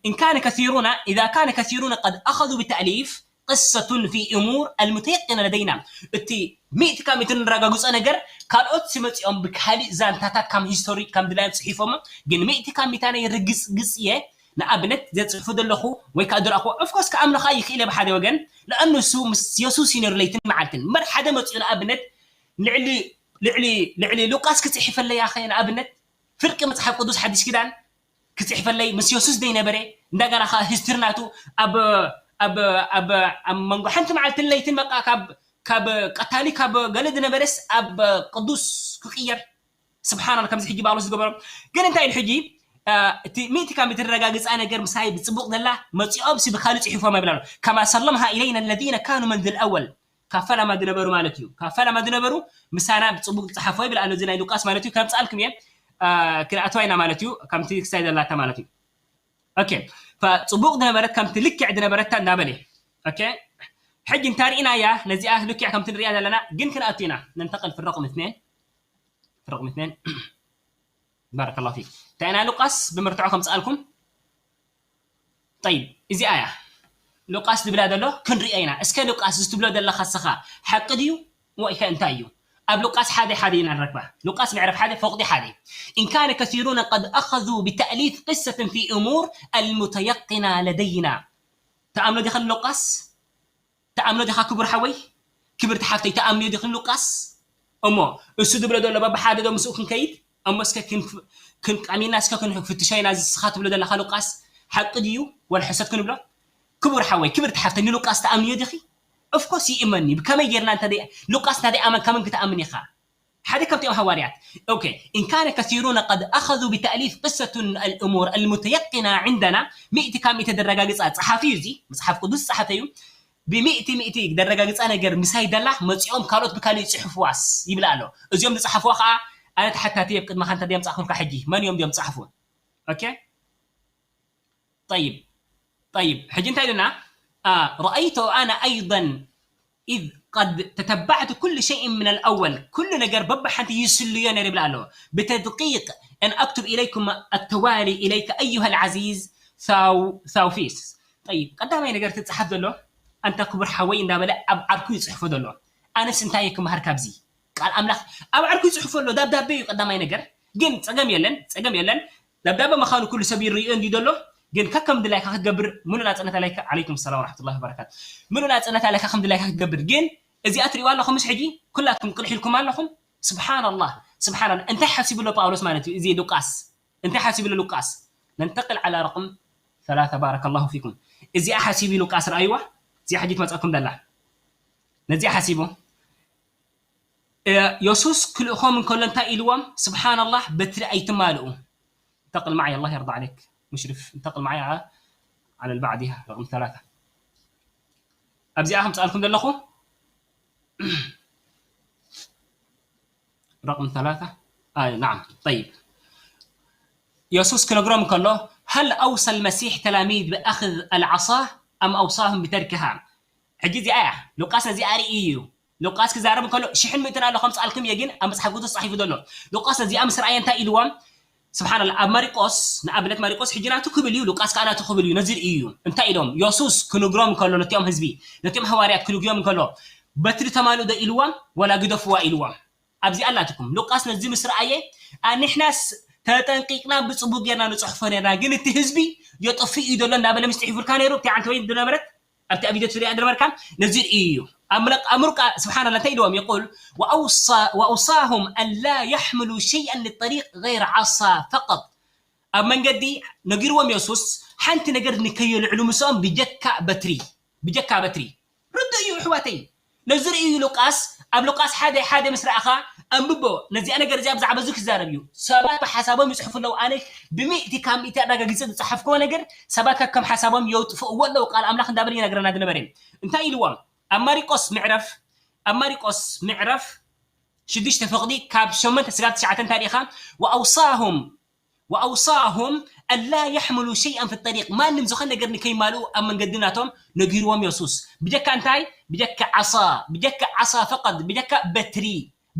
إن كان كثيرون إذا كان كثيرون قد أخذوا بتأليف قصة في أمور المتيقنة لدينا እቲ ሚእቲ ካብ ሚእቲ ንረጋግጾ ነገር ካልኦት ሲመጺኦም ብካሊእ ዛንታታት ከም ሂስቶሪ ከም ድላዮም ጽሒፎሞ ግን ሚእቲ ካብ ሚእቲ ኣነ ርግጽ ግጽ እየ ንኣብነት ዘጽሕፉ ዘለኹ ወይ ከዓ ዝረእኹ ኦፍኮርስ ክኣምኖ ከዓ ይኽእል እየ ብሓደ ወገን ንኣኑ እሱ ምስ የሱስ እዩ ነይሩ ለይትን መዓልትን እምበር ሓደ መጺኡ ንኣብነት ልዕሊ ልዕሊ ልዕሊ ሉቃስ ክጽሕፈለይ ኣኸ ንኣብነት ፍርቂ መጽሓፍ ቅዱስ ሓድሽ ኪዳን ክጽሕፈለይ ምስ የሱስ ዘይነበረ እንደገና ከዓ ሂስትሪ ናቱ ኣብ ኣብ ኣብ ኣብ መንጎ ሓንቲ መዓልትን ለይትን በቃ ካብ ካብ ቀታሊ ካብ ገለ ዝነበረስ ኣብ ቅዱስ ክቅየር ስብሓና ከምዚ ሕጂ ባውሎስ ዝገበሮ ግን እንታይ ኢሉ ሕጂ እቲ ሚእቲ ካብ ምትረጋግፃ ነገር ምሳይ ብፅቡቅ ዘላ መፂኦም ሲ ብካሊ ፅሒፎም ይብላ ከማ ሰለምሃ ኢለይና ለዚነ ካኑ መንዝል ኣወል ካብ ፈለማ ዝነበሩ ማለት እዩ ካብ ፈለማ ዝነበሩ ምሳና ብፅቡቅ ዝፀሓፎ ይብል ኣሎ እዚ ናይ ሉቃስ ማለት እዩ ከምፃልኩም እየ ክንኣትዋ ኢና ማለት እዩ ከምቲ ክሳይ ዘላታ ማለት እዩ ፅቡቅ ዝነበረት ከምቲ ልክዕ ዝነበረታ እናበለ ሕጂ እንታ ርኢናያ ነዚኣ ልክዕ ከምቲ ንሪኣ ዘለና ግን ክንኣቱ ኢና ነንተቅል ፍረቁም እትኔን ፍረቁም እትኔን ባረከላ ፊክ እንታይ ኢና ሉቃስ ብምርትዖ ከምፅኣልኩም ጠይብ እዚኣ እያ ሉቃስ ዝብላ ዘሎ ክንሪኦ ኢና እስከ ሉቃስ እዚ ትብሎ ዘለካ ስኻ ሓቂ ድዩ ወይከ እንታይ እዩ ኣብ ሉቃስ ሓደ ሓደ ኢና ንረክባ ሉቃስ ምዕራፍ ሓደ ፎቅዲ ሓደ إن كان كثيرون قد أخذوا بتأليف قصة في أمور المتيقنة لدينا تأمنوا دخل ሉቃስ تأمنوا دخل ክቡር ሓወይ ክብርቲ ሓፍተይ تأمنوا دخل ሉቃስ እሞ እሱ ዝብሎ ዘሎ በብሓደ ዶ ምስኡ ክንከይድ እሞ እስከ ክንቃሚና እስከ ክንፍትሾ ኢና ዝስኻ ትብሎ ዘለኻ ሉቃስ ሓቂ ድዩ ወላ ሕሰት ክንብሎ ክቡር ሓወይ ክብርቲ ሓፍተይ ንሉቃስ ትኣምንዮ ዲኺ ኦፍኮርስ ይእመን እዩ ብከመይ ጌርና እንተ ሉቃስ እንታ ኣመን ከመን ክትኣምን ኢኻ ሓደ ካብቲኦም ሃዋርያት ኦኬ إن كان كثيرون قد أخذوا بتأليف قصة الأمور المتيقنة عندنا ሚእቲ ካብ ሚእቲ ደረጋግጻ ጸሓፊ እዩ እዚ መጽሓፍ ቅዱስ ጸሓፈ እዩ ብሚእቲ ሚእቲ ደረጋግጻ ነገር ምሳይ ደላ መጺኦም ካልኦት ብካሊእ ይጽሕፍዋስ ይብል ኣሎ እዚኦም ዝጸሓፍዋ ከዓ ኣነ ተሓታቲ እየ ቅድመኻ እንተ ድዮም ጻእኹልካ ሕጂ መን እዮም ድዮም ጻሕፉ ኦኬ طيب طيب ሕጂ እንታይ ኢሉና رأيت أنا أيضا إذ قد تتبعت كل شيء من الأول ኩሉ ነገር በብሓንቲ ይስልዮ ነይረ ይብል ኣሎ بتدقيق أن أكتب إليكم التوالي إليك أيها العزيز ثاوفيس طيب ቀዳማይ ነገር ትጽሓፍ ዘሎ ኣንታ ክቡር ሓወይ እንዳበለ ኣብ ዓርኩ ይጽሕፎ ዘሎ ኣነስ እንታይ እየ ክመሃር ካብዚ ቃል ኣምላኽ ኣብ ዓርኩ ይጽሕፎ ኣሎ ዳብዳቤ እዩ ቀዳማይ ነገር ግን ጸገም የለን ጸገም የለን ደብዳበ ምዃኑ ኩሉ ሰብ ይርእዮ እንዲ ዘሎ ግን ከከም ድላይካ ክትገብር ምሉእ ናጽነት ኣለካ ዓለይኩም ሰላም ወራሕመቱላሂ ወበረካቱ ምሉእ ናጽነት ኣለካ ከም ድላይካ ክትገብር ግን እዚኣ ትሪእዋ ኣለኹም ምስ ሕጂ ኩላትኩም ቅልሕ ኢልኩም ኣለኹም ስብሓንላህ ስብሓንላህ እንታይ ሓሲቡ ኣሎ ጳውሎስ ማለት እዩ እዚ ሉቃስ እንታይ ሓሲቡ ኣሎ ሉቃስ ነንተቅል ዓላ ረቕም ثلاثة، بارك الله فيكم. እዚኣ ሓሲቡ ሉቃስ፣ ረኣይዋ? እዚኣ ሕጂ ትመፀኩም ዘላ። ነዚኣ ሓሲቡ። እ፣ የሱስ ክልእኾም እንከሎ እንታይ ኢልዎም? ስብሓንላህ፣ በትሪ ኣይትማልኡ። انتقل معي، الله يرضى عليك مشرف، انتقل معي على اللي بعديها، رقم ثلاثة. ኣብዚኣ ከምፅኣልኩም ዘለኹ። رقم ثلاثة. آه، نعم. طيب. የሱስ ክነግሮም እንከሎ، هل أوصى المسيح تلاميذ بأخذ العصا أم أوصاهم بتركها؟ ሕጂ እዚኣ እያ። ሉቃስ ነዚኣ ርኢ እዩ። ሉቃስ ክዛረብ እንከሎ ሽሕን ምእትን ኣሎ ከምፅኣልኩም እየ፣ ግን ኣብ መፅሓፍ ቅዱስ ተፃሒፉ ዘሎ። ሉቃስ ነዚኣ ምስ ረኣየ እንታይ ኢልዎም? ስብሓንላ፣ ኣብ ማሪቆስ፣ ንኣብነት ማሪቆስ ሕጂ ናቱ ክብል እዩ፣ ሉቃስ ከዓ ናቱ ክብል እዩ። ነዚ ርኢ እዩ። እንታይ ኢሎም? የሱስ ክነግሮም እንከሎ ነቲኦም ህዝቢ፣ ነቲኦም ሃዋርያት ክነግሮም እንከሎ፣ በትሪ ተማልኡ ዶ ኢልዎም? ወላ ግደፍዋ ኢልዎም? ኣብዚኣ ኣላትኩም። ሉቃስ ነዚ ምስ ረኣየ፣ ኣንሕናስ ተጠንቂቕና ብጽቡቕ ጌርና ንጽሕፎ ኔርና፣ ግን እቲ ህዝቢ የጥፍእ እዩ ዘሎ እንዳበለ ምስ ጽሒፉልካ ነይሩ፣ ኣብቲ ዓንተ ወይ ዝነበረት፣ ኣብቲ ኣብ ቪድዮ ትሪኣ ዝነበርካ፣ ነዚ ርኢ እዩ። ኣምለቅ-፣ ኣምሩቃ፣ ስብሓንላ፣ እንታይ ኢልዎም? የቁል፣ "ወኣውሳ-፣ ወኣውሳሁም ኣን ላ የሕምሉ ሸይኣን ልጠሪቅ ገይረ ዓሳ ፈቀጥ።" ኣብ መንገዲ ነጊርዎም የሱስ፣ ሓንቲ ነገር ንከየልዕሉ ምስኦም ብጀካ በትሪ፣ ብጀካ በትሪ። ርዱእ እዩ ኣሕዋተይ። ነዚ ርእዩ ሉቃስ፣ ኣብ ሉቃስ ሓደ ሓደ ምስ ረኣኻ ኣንብቦ። ነዚኣ ነገር እዚኣ ብዛዕባ እዚ ክዛረብ እዩ። ሰባት ብሓሳቦም ይጽሕፉ ኣለዉ። ኣነ ብሚእቲ ካብ ሚእቲ ኣረጋጊጸ ዝጸሓፍክዎ ነገር፣ ሰባት ካብ ከም ሓሳቦም የውጥፍእዎ ኣለዉ። ቃል ኣምላኽ እንዳበለ ይነግረና ዝነበረ። እንታይ ኢልዎም? ኣብ ማሪቆስ ምዕረፍ፣ ኣብ ማሪቆስ ምዕረፍ ሽዱሽተ ፍቕዲ ካብ ሸሞንተ ስጋብ ትሽዓተ እንታይ ዲኻ? ወኣውሳሁም ወኣውሳሁም ኣላ የሕምሉ ሸይኣን ፊ ጠሪቅ፣ ማንም ዝኾነ ነገር ንከይማልኡ ኣብ መንገዲ ናቶም ነጊርዎም የሱስ። ብጀካ እንታይ? ብጀካ ዓሳ፣ ብጀካ ዓሳ ፈቀድ፣ ብጀካ በትሪ፣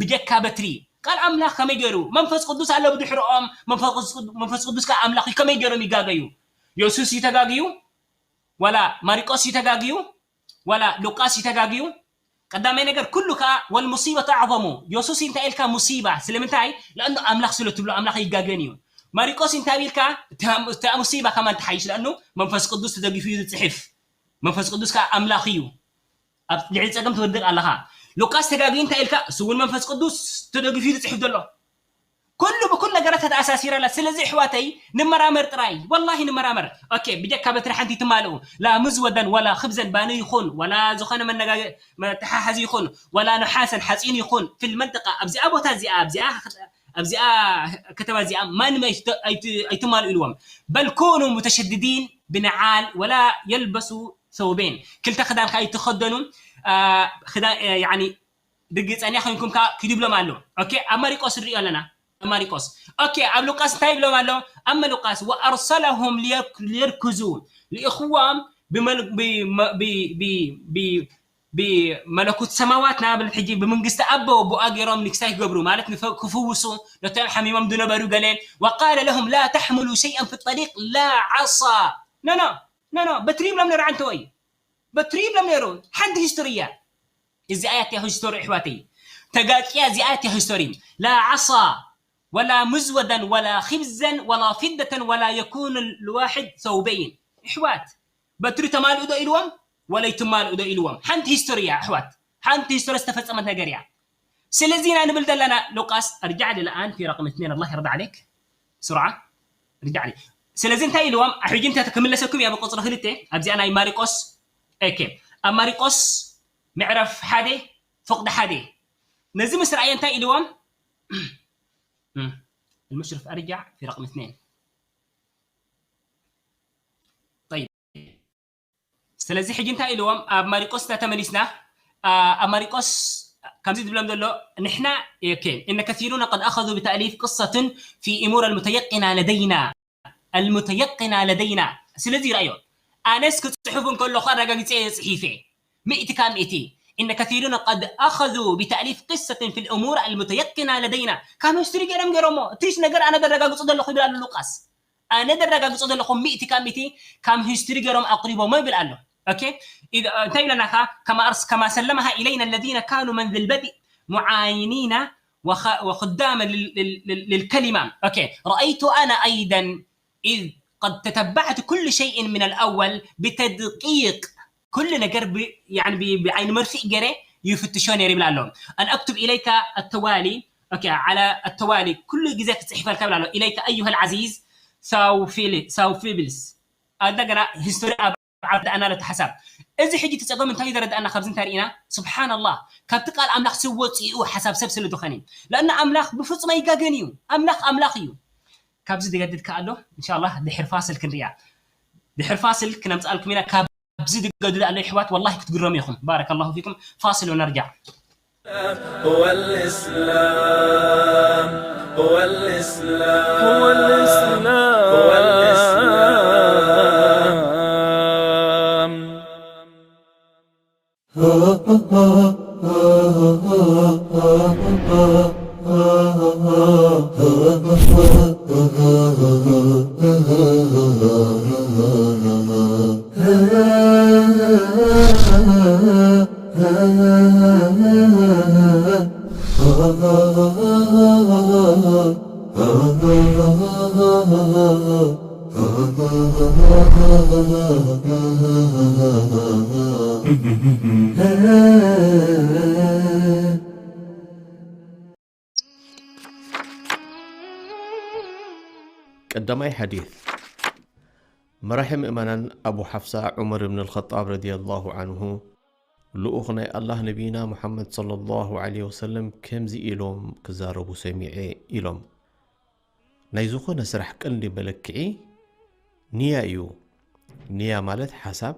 ብጀካ በትሪ። ቃል ኣምላኽ ከመይ ገይሩ? መንፈስ ቅዱስ ኣሎ ብድሕርኦም። መንፈስ ቅዱስ፣ መንፈስ ቅዱስ ከኣ ኣምላኽ እዩ። ከመይ ገይሮም ይጋገዩ? የሱስ እዩ ተጋግዩ? ዋላ ማሪቆስ እዩ ተጋግዩ? ዋላ ሉቃስ እዩ ተጋግዩ? ቀዳማይ ነገር፣ ኩሉ ከኣ ወልሙሲበቱ ኣዕዘሙ። የሱስ እንታይ ኢልካ ሙሲባ? ስለምንታይ? ለኣኑ ኣምላኽ ስለ ትብሎ ኣምላኽ ኣይጋገን እዩ። ማሪቆስ እንታይ ኢልካ? እታ፣ እታ ሙሲባ ከማን ትሓይሽ፣ ለኣኑ መንፈስ ቅዱስ ተደጊፉ እዩ ዝጽሕፍ። መንፈስ ቅዱስ ከኣ ኣምላኽ እዩ። ኣብ ልዕሊ ጸገም ትወድቕ ኣለኻ። ሉቃስ ተጋግዩ እንታይ ኢልካ? እሱ እውን መንፈስ ቅዱስ ተደጊፉ እዩ ዝጽሕፍ ዘሎ። ኩሉ ብኩሉ ነገራት ተተኣሳሲራ ኣላ። ስለዚ ኣሕዋተይ ንመራመር ጥራይ፣ ወላሂ ንመራመር። ኦኬ፣ ብጀካ በትሪ ሓንቲ ትማልኡ፣ ላ ምዝወደን ወላ ክብዘን ባኒ ይኹን፣ ወላ ዝኾነ መነጋገ-፣ መተሓሓዚ ይኹን፣ ወላ ነሓሰን ሓፂን ይኹን፣ ፊል መንጠቃ፣ ኣብዚኣ ቦታ እዚኣ፣ ኣብዚኣ፣ ኣብዚኣ ከተማ እዚኣ ማንም ኣይት-፣ ኣይት-፣ ኣይትማልኡ ኢልዎም። በል ኩኑ ሙተሸድዲን ብንዓል ወላ የልበሱ ሰውቤን፣ ክልተ ክዳን ከኣ ኣይትኸደኑ፣ አ፣ ክዳን፣ እ፣ ያኒ፣ ድጊ ጸኒያ ኮይንኩም ከኣ ኪዱ ይብሎም ኣሎ። ኦኬ፣ ኣብ ማሪቆስ ንሪኦ ኣለና። ኣብ ማሪቆስ። ኦኬ፣ ኣብ ሉቃስ እንታይ ይብሎም ኣሎ? ኣመ ሉቃስ፣ "ወኣርሰለሁም ሊየክ-፣ ሊየርኩዙ፣ ልኢኽዎም ብመል-፣ ብ-፣ መ-፣ ብ-፣ ብ-፣ ብ-፣ ብመለኩት ሰማዋት፣ ንኣብነት ሕጂ ብመንግስቲ ኣቦ ብኣ ገይሮም ንግስታይ ክገብሩ፣ ማለት ንፈ-፣ ክፍውሱ፣ ነቶም ሓሚሞም ዝነበሩ ገለ፣ ወቃለ ለሁም ላ ተሕምሉ ሸይኣን ፊ ጠሪቅ ላ ዓሳ." ኖ፣ ኖ፣ ኖ፣ ኖ፣ በትሪ ይብሎም ነይሩ ዓንተወይ። በትሪ ይብሎም ነይሩ። ሓንቲ ሂስቶሪ እያ። እዚኣ እያ እቲያ ሂስቶሪ ኣሕዋተይ። ተጋጭያ እዚኣ እያ እቲያ ሂስቶሪ። ላ ዓሳ ወላ ሙዝወደን ወላ ኺብዘን ወላ ፊደተን ወላ የኩኑ ልዋሕድ ሰውበይን። ኣሕዋት፣ በትሪ ተማልኡ ዶ ኢልዎም? ወላ ኣይትማልኡ ዶ ኢልዎም? ሓንቲ ሂስቶሪ እያ ኣሕዋት። ሓንቲ ሂስቶሪ ዝተፈጸመት ነገር እያ። ስለዚ ኢና ንብል ዘለና ሉቃስ፣ ارجع لي الآن في رقم اثنين، الله يرضى عليك. بسرعة. ارجع لي. ስለዚ እንታይ ኢልዎም? ሕጂ እንታይ ክምለሰኩም እያ ብቁጽሪ ክልተ፣ ኣብዚኣ ናይ ማሪቆስ። ኦኬ። ኣብ ማሪቆስ ምዕራፍ ሓደ ፍቕዲ ሓደ። ነዚ ምስ ረኣየ እንታይ ኢልዎም? المشرف، أرجع في رقم اثنين. طيب. ስለዚ ሕጂ እንታይ ኢልዎም? ኣብ ማሪቆስ እንዳ ተመሊስና፣ ኣ፣ ኣብ ማሪቆስ ከምዚ ዝብሎም ዘሎ፣ ንሕና፣ ኦኬ፣ إن كثيرون قد أخذوا بتأليف قصة في أمور المتيقنة لدينا. المتيقنة لدينا. ስለዚ ይረኣዮ። ኣነስ ክጽሕፍ እንከለኹ ኣረጋጊጸ እየ ጽሒፈ። ሚእቲ ካብ ሚእቲ። إن كثيرون قد أخذوا بتأليف قصة في الأمور المتيقنة لدينا. ካብ ሂስትሪ ገይሮም ገይሮሞ። እቲስ ነገር ኣነ ደረጋግጾ ዘለኹ ይብል ኣሎ ሉቃስ። ኣነ ደረጋግጾ ዘለኹ ሚእቲ ካብ ሚእቲ ካብ ሂስትሪ ገይሮም ኣቕሪቦሞ ይብል ኣሎ። ኦኬ? إذا، እንታይ ኢለናኻ? كما أرس-، كما سلمها إلينا الذين كانوا من ذي البدء معاينين وخ-، وخداما لل-، لل-، لل-، للكلمة. ኦኬ፣ رأيت أنا أيضا إذ قد تتبعت كل شيء من الأول بتدقيق. ኩሉ ነገር ብ-፣ ያኒ ብ-፣ ብዓይኒ መርፍእ ገይረ ይፍትሾ ነይረ ይብል ኣሎ። أن أكتب إليك التوالي، ኦኬ፣ على التوالي፣ ኩሉ ግዜ ክጽሕፈልካ ይብል ኣሎ። إليك أيها العزيز ثوفيل-، ثوفيبلس. እንደገና ሂስቶሪ ኣብ ዓርዳእና ለቲ ሓሳብ። እዚ ሕጂ እቲ ጸገም እንታይ እዩ ዘረዳእና? ካብዚ እንታይ ርኢና? ስብሓንላህ፣ ካብቲ ቃል ኣምላኽ ሰብ ወፂኡ ሓሳብ ሰብ ስለ ዝኾነ እዩ። ለእና ኣምላኽ ብፍጹም ኣይጋገን እዩ። ኣምላኽ ኣምላኽ እዩ። ካብዚ ዝገድድ ከኣ ኣሎ። እንሻላ ድሕር ፋስል ክንሪኣ። ድሕር ፋስል ክነምፅኣልኩም ኢና። ካብዚ ዝገድድ ኣሎ ይሕዋት፣ ወላሂ ክትግረሙ ኢኹም። ባረከላሁ ፊኩም። ፋስል ወነርጃዕ። هو الإسلام، هو الإسلام، هو الإسلام، هو الإسلام. ቀዳማይ ሓዲት፣ መራሒ ምእመናን ኣቡ ሓፍሳ ዑመር እብን ኣልኸጣብ ረዲየላሁ ዓንሁ፣ ልኡኽ ናይ ኣላህ ነቢይና ሙሓመድ ሰለላሁ ዓለይሂ ወሰለም ከምዚ ኢሎም ክዛረቡ ሰሚዐ ኢሎም። ናይ ዝኾነ ስራሕ ቀንዲ መለክዒ ንያ እዩ። ንያ ማለት ሓሳብ፣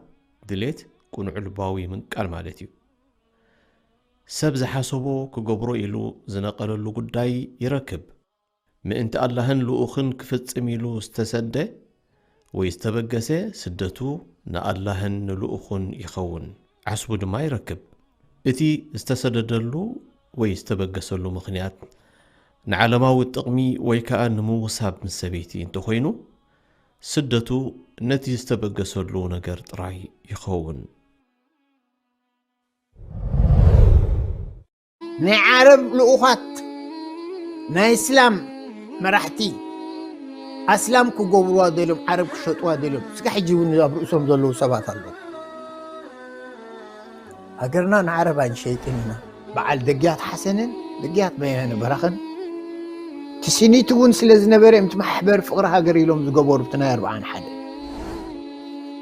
ድሌት፣ ቅኑዕ ልባዊ ምንቃል ማለት እዩ። ሰብ ዝሓሰቦ ክገብሮ ኢሉ ዝነቐለሉ ጉዳይ ይረክብ። ምእንቲ ኣላህን ልኡኽን ክፍጽም ኢሉ ዝተሰደ ወይ ዝተበገሰ ስደቱ ንኣላህን ንልኡኹን ይኸውን፣ ዓስቡ ድማ ይረክብ። እቲ ዝተሰደደሉ ወይ ዝተበገሰሉ ምኽንያት ንዓለማዊ ጥቕሚ ወይ ከኣ ንምውሳብ ምስ ሰበይቲ እንተኾይኑ፣ ስደቱ ነቲ ዝተበገሰሉ ነገር ጥራይ ይኸውን። ናይ ዓረብ ልኡኻት ናይ እስላም መራሕቲ ኣስላም ክገብርዋ ደልዮም ዓረብ ክሸጥዋ ደልዮም እስካ ሕጂ እውን ኣብ ርእሶም ዘለዉ ሰባት ኣለዉ። ሃገርና ንዓረብ ኣይንሸይጥን ኢና። በዓል ደግያት ሓሰንን ደግያት በያነ በራኽን ትስኒት እውን ስለ ዝነበረ እዮም እቲ ማሕበር ፍቕሪ ሃገር ኢሎም ዝገበሩ እቲ ናይ ኣርብዓን ሓደ።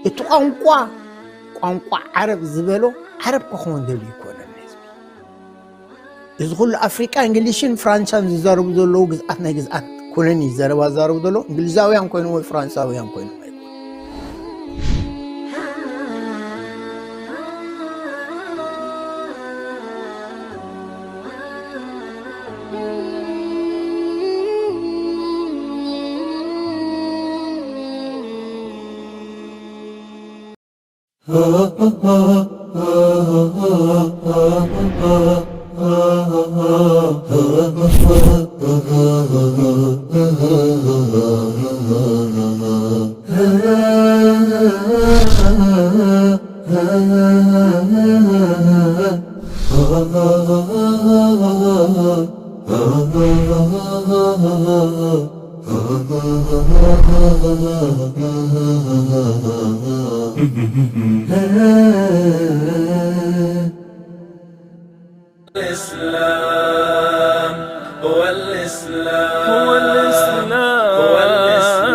እቲ ቋንቋ ቋንቋ ዓረብ ዝበሎ ዓረብ ክኸውን ደልዩ ይኮነን ህዝቢ። እዚ ኩሉ ኣፍሪቃ እንግሊሽን ፍራንሳን ዝዛረቡ ዘለዉ ግዝኣት ናይ ግዝኣት ኩነን እዩ ዘረባ ዝዛረቡ ዘለዉ እንግሊዛውያን ኮይኖም ወይ ፍራንሳውያን ኮይኖም ኣይኮኑን። الإسلام هو الإسلام هو الإسلام هو الإسلام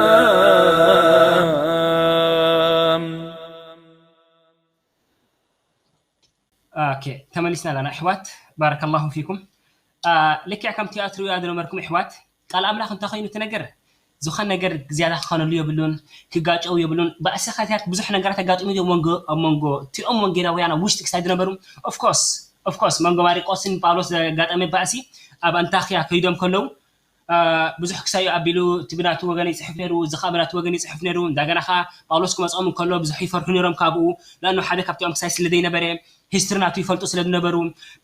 ኦኬ፣ ተመሊስና ኣለና ኣሕዋት፣ ባረከላሁ ፊኩም። ልክዕ ከምቲ ኣትሪእዋ ዝነበርኩም ኣሕዋት፣ ቃል ኣምላኽ እንተኾይኑ እቲ ነገር ዝኾነ ነገር ዝያዳ ክኾነሉ የብሉን፣ ክጋጨው የብሉን። ባእሲ ኸትያት ብዙሕ ነገራት ኣጋጢሙ እዩ መንጎ ኣብ መንጎ እቲኦም ወንጌላውያን ኣብ ውሽጢ ክሳይ ዝነበሩ። Of course of course መንጎ ማሪቆስን ጳውሎስ ዘጋጠመ ባእሲ ኣብ ኣንታኽያ ከይዶም ከለዉ ብዙሕ ክሳዩ ኣቢሉ እቲ ብናቱ ወገን ይፅሕፍ ነይሩ፣ እዚ ከዓ ብናቱ ወገን ይፅሕፍ ነይሩ። እንዳገና ከዓ ጳውሎስ ክመፅኦም እንከሎ ብዙሕ ይፈርሑ ነይሮም ካብኡ፣ ለእኑ ሓደ ካብቲኦም ክሳይ ስለ ዘይነበረ ሂስትሪ ናቱ ይፈልጡ ስለ ዝነበሩ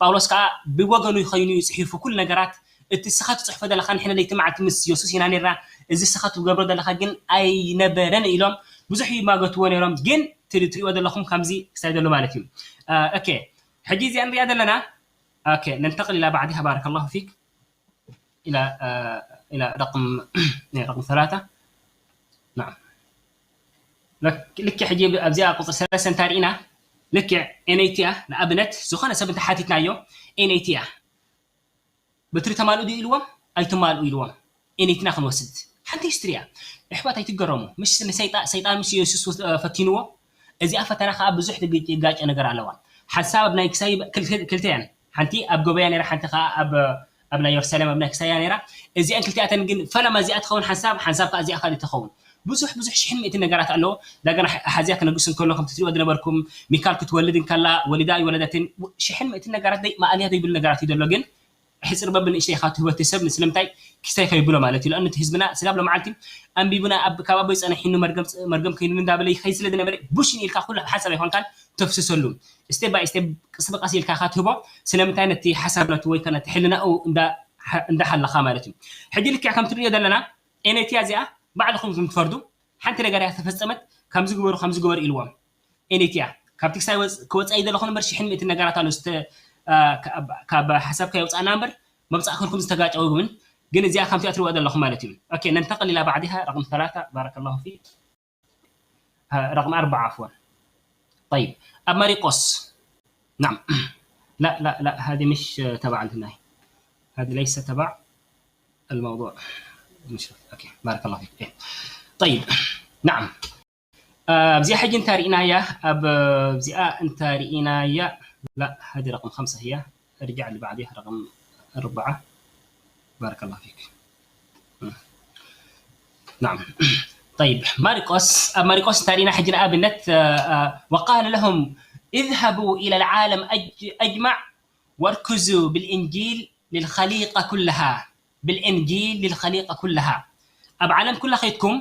ጳውሎስ ከዓ ብወገኑ ይኸይኑ ይፅሒፉ ኩሉ ነገራት። እቲ እስኻ ትፅሕፎ ዘለኻ ንሕና ለይቲ መዓልቲ ምስ የሱስ ኢና ነርና፣ እዚ እስኻ ትገብሮ ዘለኻ ግን ኣይነበረን ኢሎም ብዙሕ ይማገትዎ ነይሮም። ግን ትሪእዎ ዘለኹም ከምዚ ክሳይ ዘሎ ማለት እዩ። ኦኬ ሕጂ እዚኣ ንሪኣ ዘለና ነንተቕል ኢላ ባዕዲሃ ባረከላሁ ፊክ ኢላ ኢላ ረቅም ረቅም ሰላታ ልክዕ ሕጂ ኣብዚኣ ቁፅሪ ሰለስተ እንታይ ርኢና ልክዕ ኤንኤይቲ እያ ንኣብነት ዝኾነ ሰብ እንተሓቲትናዮ ኤንኤይቲ እያ በትሪ ተማልኡ ድዩ ኢልዎም ኣይትማልኡ ኢልዎም ኤንኤይትና ክንወስድ ሓንቲ ሂስትሪ እያ። ኣሕዋት ኣይትገረሙ። ምሽ ንሰይጣ-፣ ሰይጣን ምስ የሱስ ወስ-፣ ፈቲንዎ። እዚኣ ፈተና ከዓ ብዙሕ ትግ-፣ ትጋጨ ነገር ኣለዋ። ሓንሳብ ኣብ ናይ ክሳይ ክልተ-፣ ክልተ እየን። ሓንቲ ኣብ ገበያ ነይራ፣ ሓንቲ ከዓ ኣብ፣ ኣብ ናይ የሩሳሌም ኣብ ናይ ክሳያ ነይራ። እዚኣን ክልቲኣተን ግን ፈለማ እዚኣ ትኸውን ሓንሳብ፣ ሓንሳብ ከዓ እዚኣ ካልእ ትኸውን። ብዙሕ፣ ብዙሕ ሽሕን ሚእትን ነገራት ኣለዎ። ዳገና ሓ-፣ ሓዚያ ክነግስ እንከሎ ከምቲ ትሪእዎ ዝነበርኩም ሚካል ክትወልድ እንከላ ወሊዳ ኣይወለደትን። ሽሕን ሚእትን ነገራት ደይ-፣ ማእልያ ዘይብሉ ነገራት እዩ ዘሎ። ግን ሕጽር በል ብንእሽተይ ኢኻ ትህቦ እቲ ሰብ፣ ስለምንታይ ክስታይ ከይብሎ ማለት እዩ። ለእኑ እቲ ህዝብና ስጋብ ሎመዓልቲ ኣንቢቡና ኣብ ከባቢ ጸኒሒኑ መርገም፣ መርገም ከይኑ እንዳበለ ይኸይድ ስለ ዝነበረ ቡሽን ኢልካ ኩሉ ሓሳብ ኣይኮንካን ተፍስሰሉ። ስቴፕ ባይ ስቴፕ ቅስ ብቀስ ኢልካ ኢኻ ትህቦ። ስለምንታይ ነቲ ሓሳብ ነቲ ወይ ከ ነቲ ሕልናኡ እንዳ-፣ እንዳሓለኻ ማለት እዩ። ሕጂ ልክዕ ከም ትርእዮ ዘለና ኤነትያ እዚኣ ባዕልኹም ትፈርዱ። ሓንቲ ነገር እያ ተፈጸመት፣ ከምዚ ግበሩ፣ ከምዚ ግበሩ ኢልዎም። ኤኒትያ ካብቲ ክሳይ ወፅ-፣ ክወፃኢ ዘለኹ እምበር ሽሕን ሚእትን ነገራት ኣሎ ዝተ-፣ አ፣ ካብ፣ ካብ ሓሳብካ የውፃእና እምበር መብፃእክልኩም ዝተጋጨው እውን ግን እዚኣ ከምቲ እትሪእዎ ዘለኹም ማለት እዩ። ኦኬ፣ ننتقل إلى بعدها، رقم ثلاثة، بارك الله فيك. ها، رقم أربعة، عفوا. طيب، ኣብ ማሪቆስ. نعم. لا، لا، لا، هذه مش تبع الهناي. هذه ليس تبع الموضوع. نشوف. أوكي، بارك الله فيك. إيه. طيب. نعم. ኣብዚኣ ሕጂ እንታይ ርኢናያ? ኣብ፣ ኣብዚኣ እንታይ ርኢናያ? لا، هذه رقم خمسة هي. ارجع اللي بعديها، رقم أربعة. بارك الله فيك. نعم. طيب، ማርቆስ፣ ኣብ ማርቆስ እንታይ ርኢና ሕጂ ንኣብነት፣ አ፣ አ፣ وقال لهم اذهبوا إلى العالم أج-، أجمع واركزوا بالإنجيل للخليقة كلها. بالإنجيل للخليقة كلها. ኣብ ዓለም ኩላ ኸይድኩም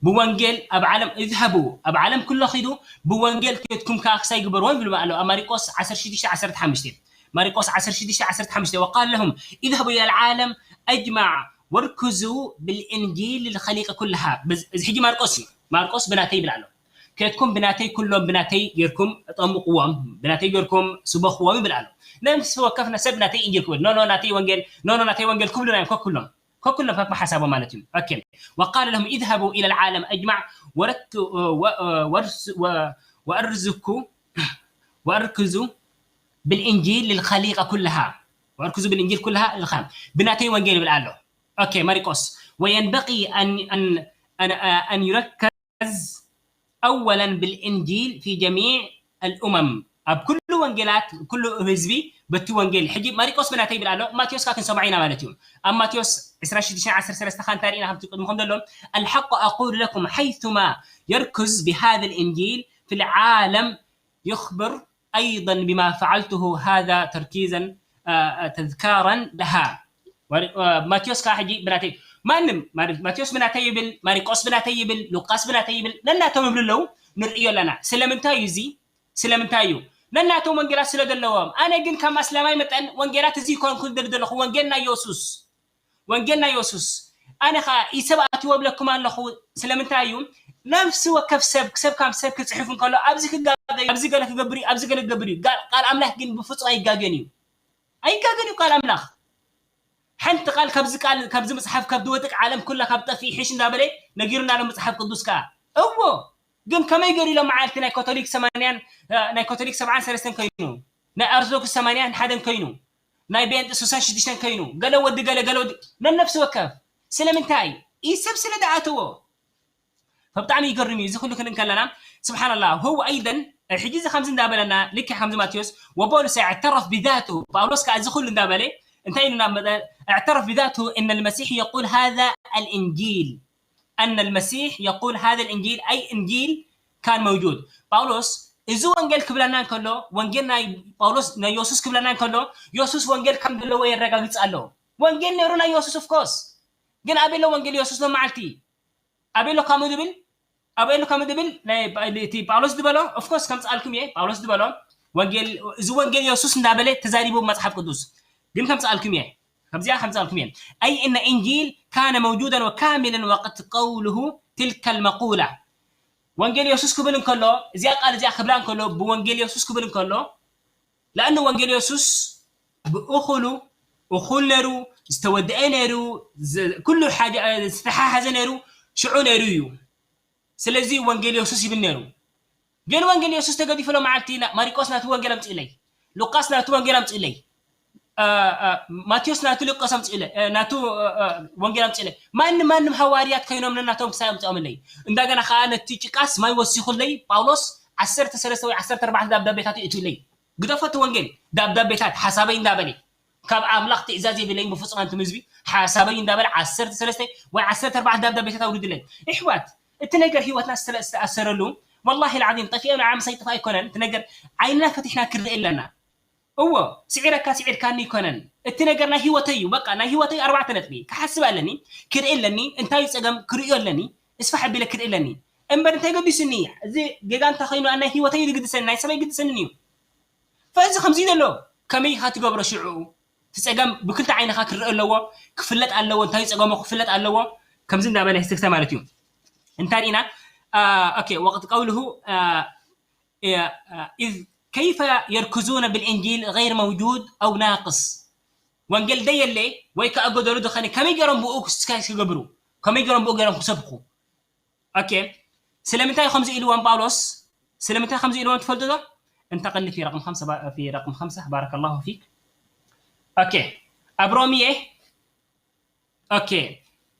ብወንጌል ኣብ ዓለም اذهبوا፣ ኣብ ዓለም ኩሎ ኺዱ ብወንጌል ኬድኩም ከኣ ክሳይ ግበርዎ ይብል ኣሎ ኣብ ማርቆስ ዓሰርተ ሽዱሽተ ዓሰርተ ሓሙሽተ። ማርቆስ ዓሰርተ ሽዱሽተ ዓሰርተ ሓሙሽተ وقال لهم اذهبوا إلى العالم أجمع واركزوا بالإنجيل للخليقة كلها። በዚ-፣ እዚ ሕጂ ማርቆስ እዩ። ማርቆስ ብናተይ ይብል ኣሎ። ኬድኩም ብናተይ ኩሎም ብናተይ ጌርኩም ጠምቕዎም፣ ብናተይ ጌርኩም ስበኽዎም ይብል ኣሎ። ነፍሲ ወከፍ ሰብ ናተይ ኢንጂል ክብል፣ ኖ፣ ኖ፣ ናተይ ወንጌል፣ ኖ፣ ኖ፣ ናተይ ወንጌል ክብሉና እዮም ከኩሎም። ከኩሎም ከክብሓሳቦም ማለት እዩ። ኦኬ። وقال لهم اذهبوا إلى العالم أجمع ورك-، و-، و-، وارز-، و-، وأرزكوا-، وأركزوا بالإنجيل للخليقة كلها. وأركزوا بالإنجيل كلها الخام. ብናተይ ወንጌል ይብል ኣሎ። ኦኬ፣ ማሪቆስ. وينبغي أن، أن، أن، أن يركز أولا بالإنجيل في جميع الأمم. ኣብ ኩሉ ወንጌላት፣ ኩሉ ህዝቢ በቲ ወንጌል። ሕጂ ማሪቆስ ብናተይ ይብል ኣሎ፣ ማቴዎስ ካክን ሰማዒና ማለት እዩ። ኣብ ማቴዎስ ዕስራን ሽዱሽተን ዓሰርተ ሰለስተ ኻን እንታይ ርኢና ከምቲ ቅድምኹም ዘሎ፣ الحق أقول لكم حيثما يركز بهذا الإنجيل في العالم يخبر أيضا بما فعلته هذا تركيزا، آه، آه، تذكارا لها. ወሪ-፣ አ፣ ማቴዎስ ከዓ ሕጂ ብናተይ ማንም፣ ማለት ማቴዎስ ብናተይ ይብል፣ ማሪቆስ ብናተይ ይብል፣ ሉቃስ ብናተይ ይብል፣ ነናቶም ይብሉ ኣለዉ። ንርእዮ ኣለና። ስለምንታይ እዩ እዚ? ስለምንታይ እዩ? ነናቶም ወንጌላት ስለ ዘለዎም። ኣነ ግን ከም ኣስላማይ መጠን ወንጌላት እዚ ይኮንኩ ዝብል ዘለኹ፣ ወንጌል ናይ የሱስ። ወንጌል ናይ የሱስ። ኣነ ኸዓ ኢሰብ ኣትዎ እብለኩም ኣለኹ። ስለምንታይ እዩ? ነፍሲ ወከፍ ሰብ፣ ሰብ ካብ ሰብ ክጽሕፍ እንከሎ፣ ኣብዚ ክጋገ እዩ፣ ኣብዚ ገለ ክገብር እዩ፣ ኣብዚ ገለ ክገብር እዩ። ጋ-፣ ቃል ኣምላኽ ግን ብፍጹም ኣይጋገን እዩ። ኣይጋገን እዩ ቃል ኣምላኽ። ሓንቲ ቃል ካብዚ ቃል፣ ካብዚ መጽሓፍ፣ ካብ ዝወድቅ ዓለም ኩላ ካብ ጠፍእ ይሕሽ እንዳበለ ነጊሩና ኣሎ መጽሓፍ ቅዱስ ከኣ። እዎ፣ ግን ከመይ ገይሩ ኢሎም መዓልቲ ናይ ካቶሊክ ሰማንያን፣ እ፣ ናይ ካቶሊክ ሰብዓን ሰለስተን ኮይኑ፣ ናይ ኣርቶዶክስ ሰማንያን ሓደን ኮይኑ፣ ናይ ቤንጥ ሱሳን ሽዱሽተን ኮይኑ፣ ገለ ወዲ ገለ፣ ገለ ወዲ፣ ነነፍሲ ወከፍ። ስለምንታይ? ኢሰብ ስለ ደኣተዎ። ፈብጣዕሚ ይገርም እዩ። እዚ ኩሉ ክንርኢ ከለና፣ ስብሓንላህ፣ هو أيضا፣ ሕጂ እዚ ከምዚ እንዳበለና፣ ልክዕ ከምዚ ማቴዎስ፣ وبولس اعترف بذاته، ጳውሎስ ከኣ እዚ ኩሉ እንዳበለ፣ እንታይ ኢሉ እንዳመጠ-፣ اعترف بذاته أن المسيح يقول هذا الإنجيل. أن المسيح يقول هذا الإنجيل، أي إنجيل كان موجود. ጳውሎስ እዚ ወንጌል ክብለና እንከሎ፣ ወንጌል ናይ ጳውሎስ፣ ናይ የሱስ ክብለና እንከሎ፣ የሱስ ወንጌል ከም ዘለዎ የረጋግጽ ኣሎ። ወንጌል ነይሩ ናይ የሱስ፣ of course። ግን ኣበይ ኣሎ ወንጌል የሱስ ሎም መዓልቲ? ኣበይ ኣሎ ከምኡ ዝብል? ኣበይ ኣሎ ከምኡ ዝብል? ናይ ጳ-፣ እቲ ጳውሎስ ዝበሎ፣ of course፣ ከምጽኣልኩም እየ። ጳውሎስ ዝበሎ፣ ወንጌል፣ እዚ ወንጌል የሱስ እንዳበለ ተዛሪቡ መጽሓፍ ቅዱስ። ግን ከምጽኣልኩም እየ። ከምዚኣ ከምጽኣልኩም እየ። أي إن إنجيل كان موجودا وكاملا وقت قوله تلك المقولة. ወንጌል የሱስ ክብል እንከሎ፣ እዚኣ ቃል እዚኣ ክብላ እንከሎ፣ ብወንጌል የሱስ ክብል እንከሎ፣ ለኣኑ ወንጌል የሱስ ብእኹሉ፣ እኹል ነይሩ፣ ዝተወደአ ነይሩ፣ ዝ-፣ ኩሉ ሓጃ-፣ ዝተሓሓዘ ነይሩ፣ ሽዑ ነይሩ እዩ። ስለዚ ወንጌል የሱስ ይብል ነይሩ። ግን ወንጌል የሱስ ተገዲፉ ሎም መዓልቲ ና-፣ ማሪቆስ ናቱ ወንጌል ኣምጽእለይ፣ ሉቃስ ናቱ ወንጌል ኣምጽእለይ። እ፣ እ፣ ማቴዎስ ናቱ ሉቃስ ኣምፅእለ፣ እ፣ ናቱ፣ እ፣ እ፣ ወንጌል ኣምፅእለ። ማንም፣ ማንም ሃዋርያት ኮይኖም ነናቶም ክሳይ ኣምፅኦምለይ። እንደገና ከዓ ነቲ ጭቃስ ማይ ወሲኹለይ ጳውሎስ ዓሰርተ ሰለስተ ወይ ዓሰርተ ኣርባዕተ ደብዳቤታት ይእትውለይ። ግደፎ እቲ ወንጌል፣ ደብዳቤታት ሓሳበይ እንዳበለ፣ ካብ ኣምላኽ ትእዛዝ የብለይን ብፍጹም፣ ኣንቱም ህዝቢ፣ ሓሳበይ እንዳበለ ዓሰርተ ሰለስተ ወይ ዓሰርተ ኣርባዕተ ደብዳቤታት ኣውሪዱለይ። ይሕዋት፣ እቲ ነገር ህይወትና ስለ ዝተኣሰረሉ፣ ወላሂ ልዓዚም ጠፊኦም ንዓ ምሳይ ጥፋ ኣይኮነን። እቲ ነገር ዓይንና ፈቲሕና ክንርኢ ኣለና። እዎ፣ ስዒረካ ስዒርካኒ ኣይኮነን። እቲ ነገር ናይ ህይወተይ እዩ። በቃ ናይ ህይወተይ ኣርባዕተ ነጥቢ ክሓስብ ኣለኒ፣ ክርኢ ኣለኒ፣ እንታይ እዩ ጸገም ክርእዮ ኣለኒ፣ እስፋሕ ኣቢለ ክርኢ ኣለኒ። እምበር እንታይ ገዲሱኒ? እዚ ጌጋ እንተ ኮይኑ ኣብ ናይ ህይወተይ እዩ ዝግድሰኒ፣ ናይ ሰበይ ግድሰኒ እዩ። ፈዚ ከምዚ ዘሎ ከመይ ኢኻ ትገብሮ ሽዑ? እቲ ጸገም ብክልተ ዓይንኻ ክረአ ኣለዎ፣ ክፍለጥ ኣለዎ፣ እንታይ ጸገሙ ክፍለጥ ኣለዎ። ከምዚ እንዳበለ ይስትግተ ማለት እዩ። እንታይ ርኢና? አ፣ ኦኬ፣ ወቅት ቀውልሁ፣ አ፣ አ፣ ኢዝ ከይፈ የርኩዙነ ብልእንጂል ገይር መውጁድ ኣው ናቅስ። ወንጌል ደየለ ወይ ከኣ ጎደሉ ድኸነ ከመይ ገይሮም ብኡ ክስ-፣ ክገብሩ? ከመይ ገይሮም ብኡ ገይሮም ክሰብኩ? ኦኬ። ስለምንታይ ከምዚ ኢልዎም ጳውሎስ? ስለምንታይ ከምዚ ኢልዎም ትፈልጡ ዶ? انتقل في رقم خمسة با-، في رقم خمسة، بارك الله فيك. ኦኬ። ኣብ ሮሚየ، ኦኬ.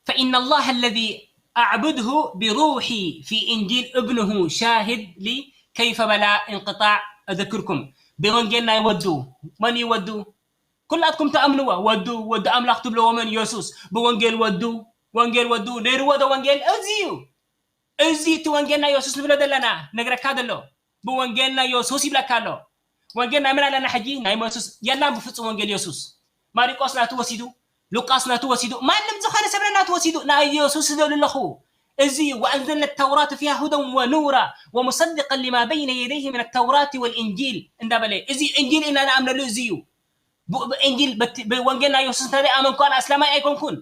فإن الله الذي أعبده بروحي في إنجيل ابنه شاهد لي كيف بلا انقطاع أذكركم. ብወንጌል ናይ ወዱ፣ መን እዩ ወዱ? ኩላትኩም ትኣምንዎ፣ ወዱ፣ ወዲ ኣምላኽ ትብልዎ መን? የሱስ። ብወንጌል ወዱ፣ ወንጌል ወዱ፣ ነይርዎ ዶ ወንጌል? እዚ እዩ። እዚ እቲ ወንጌል ናይ የሱስ ንብሎ ዘለና፣ ነግረካ ዘሎ። ብወንጌል ናይ የሱስ ይብለካ ኣሎ። ወንጌል ናይ መን ኣለና ሕጂ? ናይ የሱስ። የላን ብፍጹም ወንጌል የሱስ። ማሪቆስ ናቱ ወሲዱ፣ ሉቃስ ናቱ ወሲዱ፣ ማንም ዝኾነ ሰብ ናቱ ወሲዱ፣ ናይ የሱስ ዝደሉ ኣለኹ። እዚ እዩ፣ وأنزلنا التوراة فيها هدى ونورا ومصدقا لما بين يديه من التوراة والإنجيل እንዳበለ፣ እዚ እንጂል ኢና ንኣምነሉ፣ እዚ እዩ። ብ-፣ ብእንጂል፣ በቲ-፣ ብወንጌል ናይ የሱስ እንተዘይኣመንኩ ኣነ ኣስላማይ ኣይኮንኩን።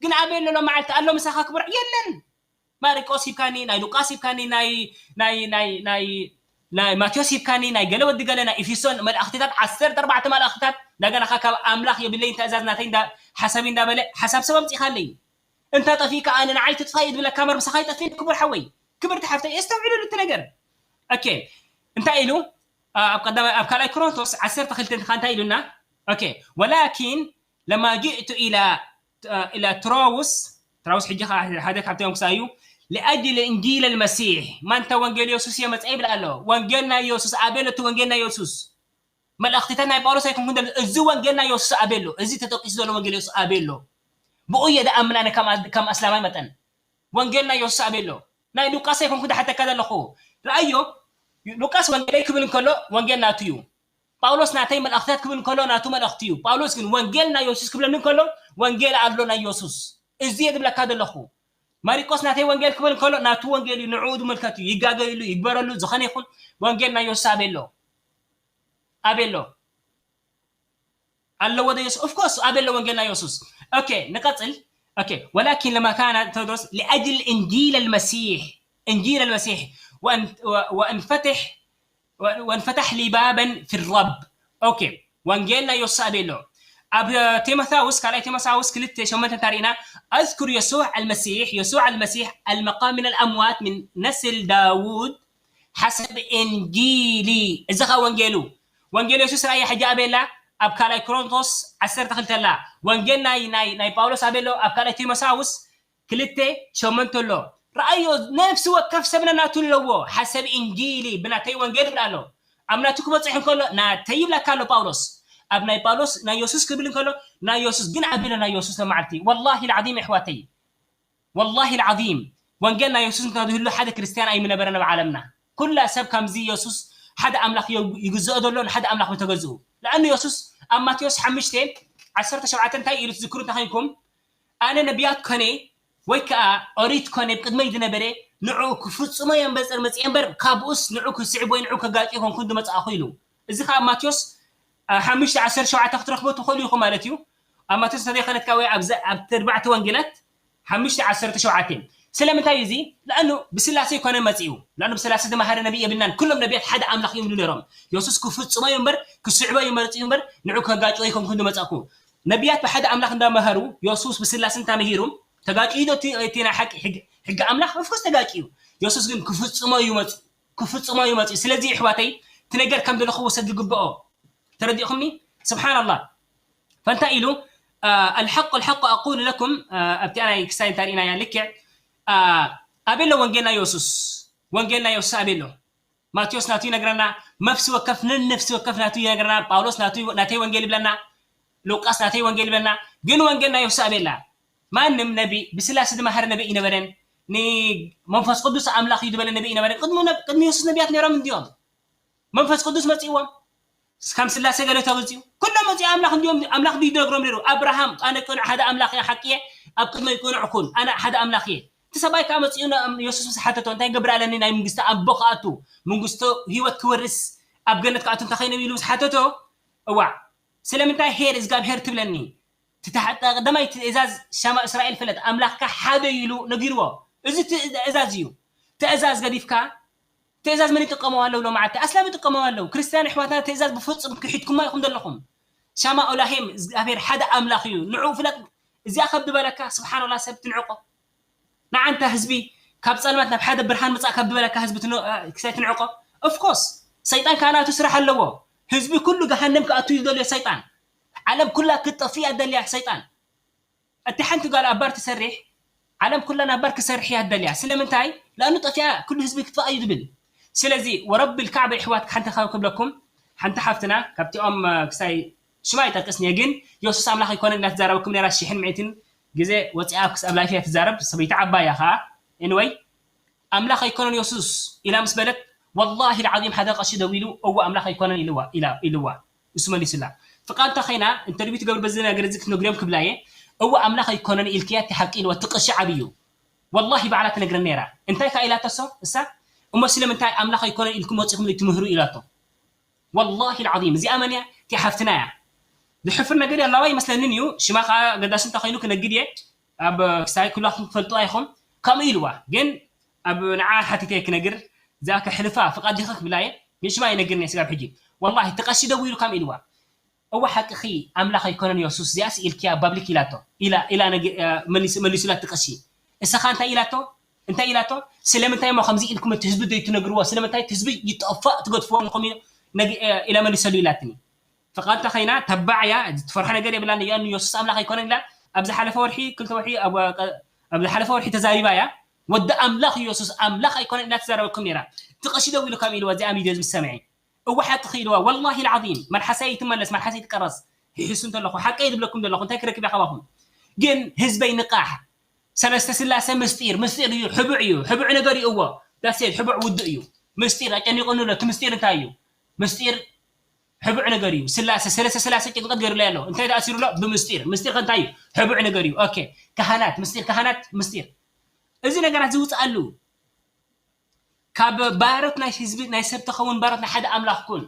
ግን ኣበይ ኣሎ ሎም መዓልቲ ኣሎ ምሳኻ ክብርዕ የለን። ማሪቆስ ሂብካኒ፣ ናይ ሉቃስ ሂብካኒ፣ ናይ፣ ናይ፣ ናይ፣ ናይ፣ ናይ ማቴዎስ ሂብካኒ፣ ናይ ገለ ወዲ ገለ፣ ናይ ኤፌሶን መልእኽትታት፣ ዓሰርተ ኣርባዕተ መልእኽትታት፣ እንደገና ካብ ኣምላኽ የብለይን ትእዛዝ ናተይ እንዳ-፣ ሓሳብ እንዳበለ፣ ሓሳብ ሰብ ኣምጺኻለይ። እንተ ጠፊእካ ኣነ ንዓይ ትጥፋእ እዩ ዝብለካ እምበር ምሳኻ ኣይጠፍእን ክቡር ሓወይ። ክብርቲ ሓፍተይ፣ የስተውዕልሉ እቲ ነገር። ኦኬ፣ እንታይ ኢሉ? ኣብ ቀዳማይ፣ ኣብ ካልኣይ ኮሮንቶስ ዓሰርተ ክልተ እንታይ ኢሉና? ኦኬ፣ ወላኪን ለማ ጅእቱ ኢላ፣ ኢላ ትሮውስ፣ ትሮውስ ሕጂ ኸዓ ሓደ ካብቶም ክሳዩ፣ لأجل إنجيل المسيح፣ ማንታ ወንጌል የሱስ እየ መጸ ይብል ኣሎ። ወንጌል ናይ የሱስ ኣበይ ኣሎ? እቲ ወንጌል ናይ የሱስ። መልእኽትታት ናይ ጳውሎስ ኣይኮንኩን ዘሎ፣ እዚ ወንጌል ናይ የሱስ ኣበይ ኣሎ? እዚ ተጠቂሱ ዘሎ ወንጌል የሱስ ኣበይ ኣሎ? ብኡ እየ ዝኣምን ኣነ ከም ኣ-፣ ከም ኣስላማይ መጠን። ወንጌል ናይ የሱስ ኣበይ ኣሎ? ናይ ሉቃስ ኣይኮንኩን ዝሓተካ ዘለኹ። ረኣዮ፣ ሉቃስ ወንጌለይ ክብል እንከሎ ወንጌል ናቱ እዩ። ጳውሎስ ናተይ መልእኽትታት ክብል እንከሎ ናቱ መልእኽቲ እዩ። ጳውሎስ ግን ወንጌል ናይ የሱስ ክብለኒ እንከሎ ወንጌል ኣሎ ናይ የሱስ። እዚ እየ ዝብለካ ዘለኹ። ማሪቆስ ናተይ ወንጌል ክብል እንከሎ ናቱ ወንጌል እዩ፣ ንዕኡ ዝምልከት እዩ። ይጋገይሉ፣ ይግበረሉ፣ ዝኾነ ይኹን ወንጌል ናይ የሱስ ኣበይ ኣሎ? ኣበይ ኣሎ? ኣለዎ ዶ የሱስ? ኦፍ ኮርስ ኣበይ ኣሎ ወንጌል ናይ የሱስ? ኦኬ፣ ንቀጽል። ኦኬ፣ ወላኪን ለማ ካነ ተድረስ لأجل إنجيل المسيح، إنجيل المسيح، وأن-، و-، وأنفتح، و-، وأنفتح لي بابا في الرب. ኦኬ፣ ወንጌል ናይ የሱስ ኣበይ ኣሎ? ኣብ ቲሞታውስ፣ ካልኣይ ቲሞታውስ ክልተ ሸሞንተ እንተሪእና፣ أذكر يسوع المسيح، يسوع المسيح المقام من الأموات من نسل داوود حسب إنجيلي. እዚ ኸ ወንጌሉ። ወንጌል የሱስ ረኣያ ሕጂ ኣበይ ኣላ? ኣብ ካልኣይ ኮሮንቶስ ዓሰርተ ክልተ ኣላ። ወንጌል ናይ፣ ናይ፣ ናይ ጳውሎስ ኣበይ ኣሎ? ኣብ ካልኣይ ቲሞሳውስ ክልተ ሸሞንተ ኣሎ። ረኣዮ፣ ነፍሲ ወከፍ ሰብ ነናቱ ኣለዎ። ሓሰብ ኢንጂሊ፣ ብናተይ ወንጌል ይብል ኣሎ። ኣብ ናቱ ክበጽሕ እንከሎ፣ ናተይ ይብለካ ኣሎ ጳውሎስ። ኣብ ናይ ጳውሎስ፣ ናይ የሱስ ክብል እንከሎ፣ ናይ የሱስ ግን ኣበይ ኣሎ ናይ የሱስ ሎም መዓልቲ? ወላሂ ልዓዚም ኣሕዋተይ። ወላሂ ልዓዚም፣ ወንጌል ናይ የሱስ እንተዝህሉ ሓደ ክርስትያን ኣይምነበረን ኣብ ዓለምና። ኩላ ሰብ ከምዚ የሱስ ሓደ ኣምላኽ የ-፣ ይግዝኦ ዘሎ ንሓደ ኣምላኽ ምተገዝኡ። ለኣኑ የሱስ ኣብ ማቴዎስ ሓሙሽተ ዓሰርተ ሸውዓተ እንታይ ኢሉ ትዝክሩ እንተኾይንኩም፣ ኣነ ነቢያት ኮነ ወይ ከኣ ኦሪት ኮነ ብቅድመይ ዝነበረ ንዕኡ ክፍጽሞ እየ እምበር መጽእ እምበር ካብኡስ ንዑ ክስዕብ ወይ ንዑ ከጋጭ ኣይኮንኩን ዝመጻእኹ ኢሉ። እዚ ከኣ ኣብ ማቴዎስ፣ አ፣ ሓሙሽተ ዓሰርተ ሸውዓተ ክትረኽቦ ትኽእሉ ኢኹም ማለት እዩ። ኣብ ማቴዎስ እንተዘይኮነት ከኣ ወይ ኣብ ዘ-፣ ኣብ ተርባዕተ ወንጌላት ሓሙሽተ ዓሰርተ ሸውዓተ። ስለምንታይ እዚ? ለኣኑ ብስላሴ ኮነ መጺኡ። ለኣኑ ብስላሴ ዝመሃረ ነቢይ የብልናን። ኩሎም ነቢያት ሓደ ኣምላኽ ይብሉ ነይሮም። የሱስ ክፍጽሞ እዩ እምበር ክስዕቦ እዩ መረጺኡ እምበር ንዑ ከጋጭዎ ኣይኮንኩን ዝመጻእኩ። ነቢያት ብሓደ ኣምላኽ እንዳመሃሩ የሱስ ብስላሴ እንተምሂሩ ተጋጭዩ ዶ እቲ፣ እቲ ናይ ሓቂ ሕጊ፣ ሕጊ ኣምላኽ? ኦፍኮርስ ተጋጭዩ። የሱስ ግን ክፍጽሞ እዩ መጺኡ። ክፍጽሞ እዩ መጺኡ። ስለዚ ኣሕዋተይ፣ እቲ ነገር ከም ዘለኹ ክውሰድ ዝግብኦ። ተረዲእኹምኒ? ስብሓንላህ። እንታይ ኢሉ? ኣልሓቁ ኣልሓቁ ኣቁሉ ለኩም። ኣብቲ ኣናይ ክሳይ እንታ ርኢናያ ልክዕ ኣበሎ ወንጌል ናይ የሱስ፣ ወንጌል ናይ የሱስ ኣበሎ። ማቴዎስ ናቱ ይነግረና፣ መፍሲ ወከፍ ነን ነፍሲ ወከፍ ናቱ ይነግረና። ጳውሎስ ናቱ ናተይ ወንጌል ይብለና፣ ሉቃስ ናተይ ወንጌል ይብለና። ግን ወንጌል ናይ የሱስ ኣበላ። ማንም ነቢ ብስላሴ ዝመሃረ ነቢ ይነበረን፣ ንመንፈስ ቅዱስ ኣምላኽ እዩ ዝበለ ነቢ ይነበረን። ቅድሚ ነብ- ቅድሚ የሱስ ነቢያት ነይሮም እንዲዮም። መንፈስ ቅዱስ መጺእዎም፣ ከም ስላሴ ገለ ተመጺኡ፣ ኩሎም መጺኡ ኣምላኽ እንዲዮም። ኣምላኽ ድዩ ዝነግሮም ነይሩ? ኣብርሃም ኣነ ቅኑዕ ሓደ ኣምላኽ እየ፣ ሓቂ እየ፣ ኣብ ቅድመይ ቅኑዕ ኩን፣ ኣነ ሓደ ኣምላኽ እየ። እቲ ሰብኣይ ከዓ መጺኡ ን- የሱስ ምስ ሓተቶ እንታይ ገብር ኣለኒ ናይ መንግስቲ ኣቦ ክኣቱ፣ መንግስቲ ህይወት ክወርስ፣ ኣብ ገነት ክኣቱ እንታይ ኮይነ ኢሉ ምስ ሓተቶ፣ እዋዕ ስለምንታይ ሄር እግዚኣብሔር ትብለኒ? እቲ ታሕቲ ቀዳማይ ትእዛዝ ሻማ እስራኤል ፍለጥ ኣምላኽካ ሓደ ኢሉ ነጊርዎ። እዚ ትእዛዝ እዩ። ትእዛዝ ገዲፍካ ትእዛዝ መን ይጥቀመው ኣለዉ ሎማዓንቲ ኣስላም ይጥቀመው ኣለዉ። ክርስትያን ኣሕዋትና ትእዛዝ ብፍጹም ክሒድኩማ ኢኹም ዘለኹም። ሻማ ኦላሄም እግዚኣብሔር ሓደ ኣምላኽ እዩ ንዕኡ ፍለጥ። እዚኣ ካብ ዝበለካ ስብሓንላ ሰብ ትንዕቆ። ንዓንታ ህዝቢ ካብ ጸልማት ናብ ሓደ ብርሃን ምጻእ ካብ ዝበለካ ህዝቢ ትን- ክሳይ ትንዕቆ። ኦፍኮርስ ሰይጣን ካናቱ ስራሕ ኣለዎ። ህዝቢ ኩሉ ገሃነም ክኣቱ እዩ ዝደልዮ ሰይጣን። ዓለም ኩላ ክትጠፍእ እያ ደልያ ሰይጣን። እቲ ሓንቲ ጓል ኣባር ትሰርሕ ዓለም ኩላ ናባር ክሰርሕ እያ ደልያ። ስለምንታይ? ለኣኑ ጠፊኣ ኩሉ ህዝቢ ክትፋእ እዩ ዝብል። ስለዚ ወረቢ ልካዕበ ይሕዋት ሓንቲ ካብ ክብለኩም ሓንቲ ሓፍትና ካብቲኦም ክሳይ ሽማ ይጠቅስኒ ግን የሱስ ኣምላኽ ኣይኮነን እናተዛረበኩም ነራ ሽሕን ምዒትን ግዜ ወፂኣ ኣብ ክስ ኣብ ላይፍ እያ ትዛረብ ሰበይቲ ዓባያ ከዓ ኤንወይ ኣምላኽ ኣይኮነን የሱስ ኢላ ምስ በለት ወላሂ ልዓዚም ሓደ ቀሺ ደዊሉ እወ ኣምላኽ ኣይኮነን ኢልዋ ኢላ ኢልዋ እሱ መሊሱላ ፍቃድ እንተ ኸይና ኢንተርቪው ትገብር በዚ ነገር እዚ ክትነግርዮም ክብላ እየ እወ ኣምላኽ ኣይኮነን ኢልክያ እቲ ሓቂ ኢልዋ እቲ ቀሺ ዓብዩ ወላሂ ባዕላ ትነግረኒ ነይራ እንታይ ከ ኢላቶ እሶ እሳ እሞ ስለምንታይ ኣምላኽ ኣይኮነን ኢልኩም ወፂኹም ትምህሩ ኢላቶ ወላሂ ልዓዚም እዚኣ መን እያ እቲ ሓፍትና እያ ዝሕፍር ነገር የላዋ ይመስለንን እዩ ሽማ ከዓ ገዳሲ እንተኸይኑ ክነግድ እየ ኣብ ክሳይ ኩላኩም ትፈልጡ ኣይኹም ከምኡ ኢልዋ ግን ኣብ ንዓ ሓቲተ ክነግር እዚኣ ከሕልፋ ፍቃድ ዲኻ ክብላ እየ ንሽማ ይነግርኒ ስጋብ ሕጂ ወላሂ እቲ ቀሺ ደዊሉ ከም ኢልዋ እወ ሓቅኺ ኣምላኽ ኣይኮነን የሱስ እዚኣስ ኢልክያ ባብሊክ ኢላቶ ኢላ ኢላ መሊሱላ እቲ ቀሺ እሰኻ እንታይ ኢላቶ እንታይ ኢላቶ ስለምንታይ እሞ ከምዚ ኢልኩም እቲ ህዝቢ ዘይትነግርዎ ስለምንታይ እቲ ህዝቢ ይጠፋእ ትገድፍዎ ንኹም ኢላ መሊሰሉ ኢላትኒ ፍቓድ ተኸይና ተባዕ እያ ትፈርሖ ነገር የብላን እያ የሱስ ኣምላኽ ኣይኮነን ኢላ ኣብ ዝሓለፈ ወርሒ ክልተ ወርሒ ኣብ ዝሓለፈ ወርሒ ተዛሪባ እያ ወዲ ኣምላኽ የሱስ ኣምላኽ ኣይኮነን ኢላ ትዛረበኩም ነይራ እቲ ቀሺ ደው ኢሉ ካብ ኢልዋ እዚኣ ሚድዮ ዝምሰምዒ እወ ሓቂ ክኢልዋ ወላሂ ልዓዚም መልሓሰይ ይትመለስ መልሓሰይ ትቀረስ ይሕሱ እንተለኹ ሓቀይ ዝብለኩም ዘለኹ እንታይ ክረክብ እያ ካባኹም ግን ህዝበይ ንቃሕ ሰለስተ ስላሰ ምስጢር ምስጢር እዩ ሕቡዕ እዩ ሕቡዕ ነገር እዩ እዎ ዳሴት ሕቡዕ ውድእ እዩ ምስጢር ኣጨኒቁኒ ኣሎ እቲ ምስጢር እንታይ እዩ ምስጢር ሕቡዕ ነገር እዩ ስላሰ ሰለስተ ስላሰ ጭንቀት ገይሩለይ ኣሎ እንታይ ተኣሲሩ ኣሎ ብምስጢር ምስጢር ከ እንታይ እዩ ሕቡዕ ነገር እዩ ኦኬ ካህናት ምስጢር ካህናት ምስጢር እዚ ነገራት ዝውፅኣሉ ካብ ባሮት ናይ ህዝቢ ናይ ሰብ ተኸውን ባሮት ናይ ሓደ ኣምላኽ ኩን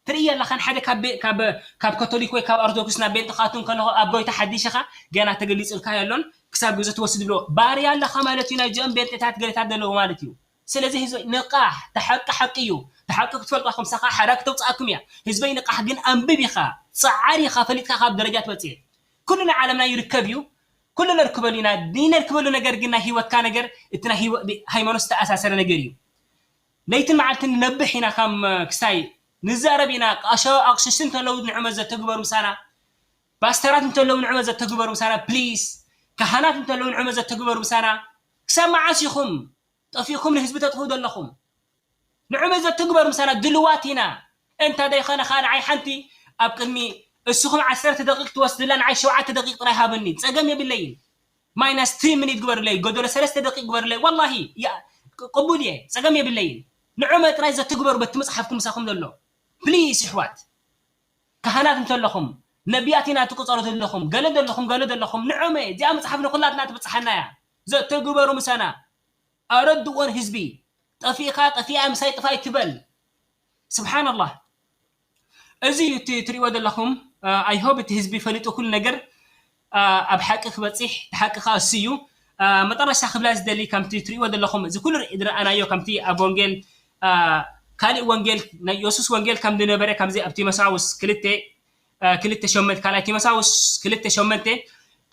ትርኢ ኣለኻን ሓደ ካብ ቤ- ካብ ካብ ካቶሊክ ወይ ካብ ኦርቶዶክስ ናብ ቤንጢ ካቱ እንከለኹ ኣብ ጎይታ ሓዲሽኻ ገና ተገሊጹልካ የሎን ክሳብ ግዜ ትወስድ ብሎ ባርያ ኣለኻ ማለት እዩ ናይ ጀም ቤንጤታት ገለታት ዘለዉ ማለት እዩ ስለዚ ህዝበይ ንቃሕ ተሓቂ ሓቂ እዩ ተሓቂ ክትፈልጡ ከምሳኻ ሓራ ክተውፅኣኩም እያ ህዝበይ ንቃሕ ግን ኣንብብ ኢኻ ፀዓር ኢኻ ፈሊጥካ ካብ ደረጃ ትበፅእ ኩሉ ናይ ዓለምና ይርከብ እዩ ኩሉ ነርክበሉ ኢና ነርክበሉ ነገር ግን ናይ ህይወትካ ነገር እቲ ናይ ሃይማኖት ዝተኣሳሰረ ነገር እዩ ለይትን መዓልትን ንነብሕ ኢና ካም ክሳይ ንዛረብ ኢና ኣሸ ኣቕሽሽቲ እንተለዉ ንዕመ ዘተግበሩ ምሳና ፓስተራት እንተለዉ ንዕመ ዘተግበሩ ምሳና ፕሊስ ካህናት እንተለዉ ንዕመ ዘተግበሩ ምሳና ክሳብ መዓስ ኢኹም ጠፊእኩም ንህዝቢ ተጥፍኡ ዘለኹም ንዑመ ዘትግበር ምሳና ድልዋት ኢና እንተ ደይኮነ ከዓ ንዓይ ሓንቲ ኣብ ቅድሚ እስኹም ዓሰርተ ደቂቅ ትወስድላ ንዓይ ሸውዓተ ደቂቅ ጥራይ ሃብኒ ፀገም የብለይን ማይናስ ትሪ ሚኒት ግበርለይ ጎደሎ ሰለስተ ደቂቅ ግበርለይ ወላሂ ቅቡል እየ ፀገም የብለይን ንዑመ ጥራይ ዘትግበሩ በቲ መፅሓፍኩም ምሳኹም ዘሎ ፕሊስ ይሕዋት ካህናት እንተለኹም ነቢያት ኢና ትቁፀሩ ዘለኹም ገለ ዘለኹም ገለ ዘለኹም ንዑመ እዚኣ መፅሓፍ ንኩላትና ትብፅሓና እያ ዘትግበሩ ምሳና ኣረድእዎ ንህዝቢ ጠፊእኻ ጠፊኣ ምሳይ ጥፋ ኣይትበል ስብሓንላህ እዚ እዩ እቲ ትሪእዎ ዘለኹም ኣይሆብ እቲ ህዝቢ ፈሊጡ ኩሉ ነገር ኣብ ሓቂ ክበፂሕ እቲ ሓቂ ከዓ እሱ እዩ መጠረሻ ክብላ ዝደሊ ከምቲ ትሪእዎ ዘለኹም እዚ ኩሉ ዝረኣናዮ ከምቲ ኣብ ወንጌል ካልእ ወንጌል ናይ የሱስ ወንጌል ከም ዝነበረ ከምዚ ኣብ ቲሞሳውስ ክልተ ክልተ ሸመንተ ካልኣይ ቲሞሳውስ ክልተ ሸመንተ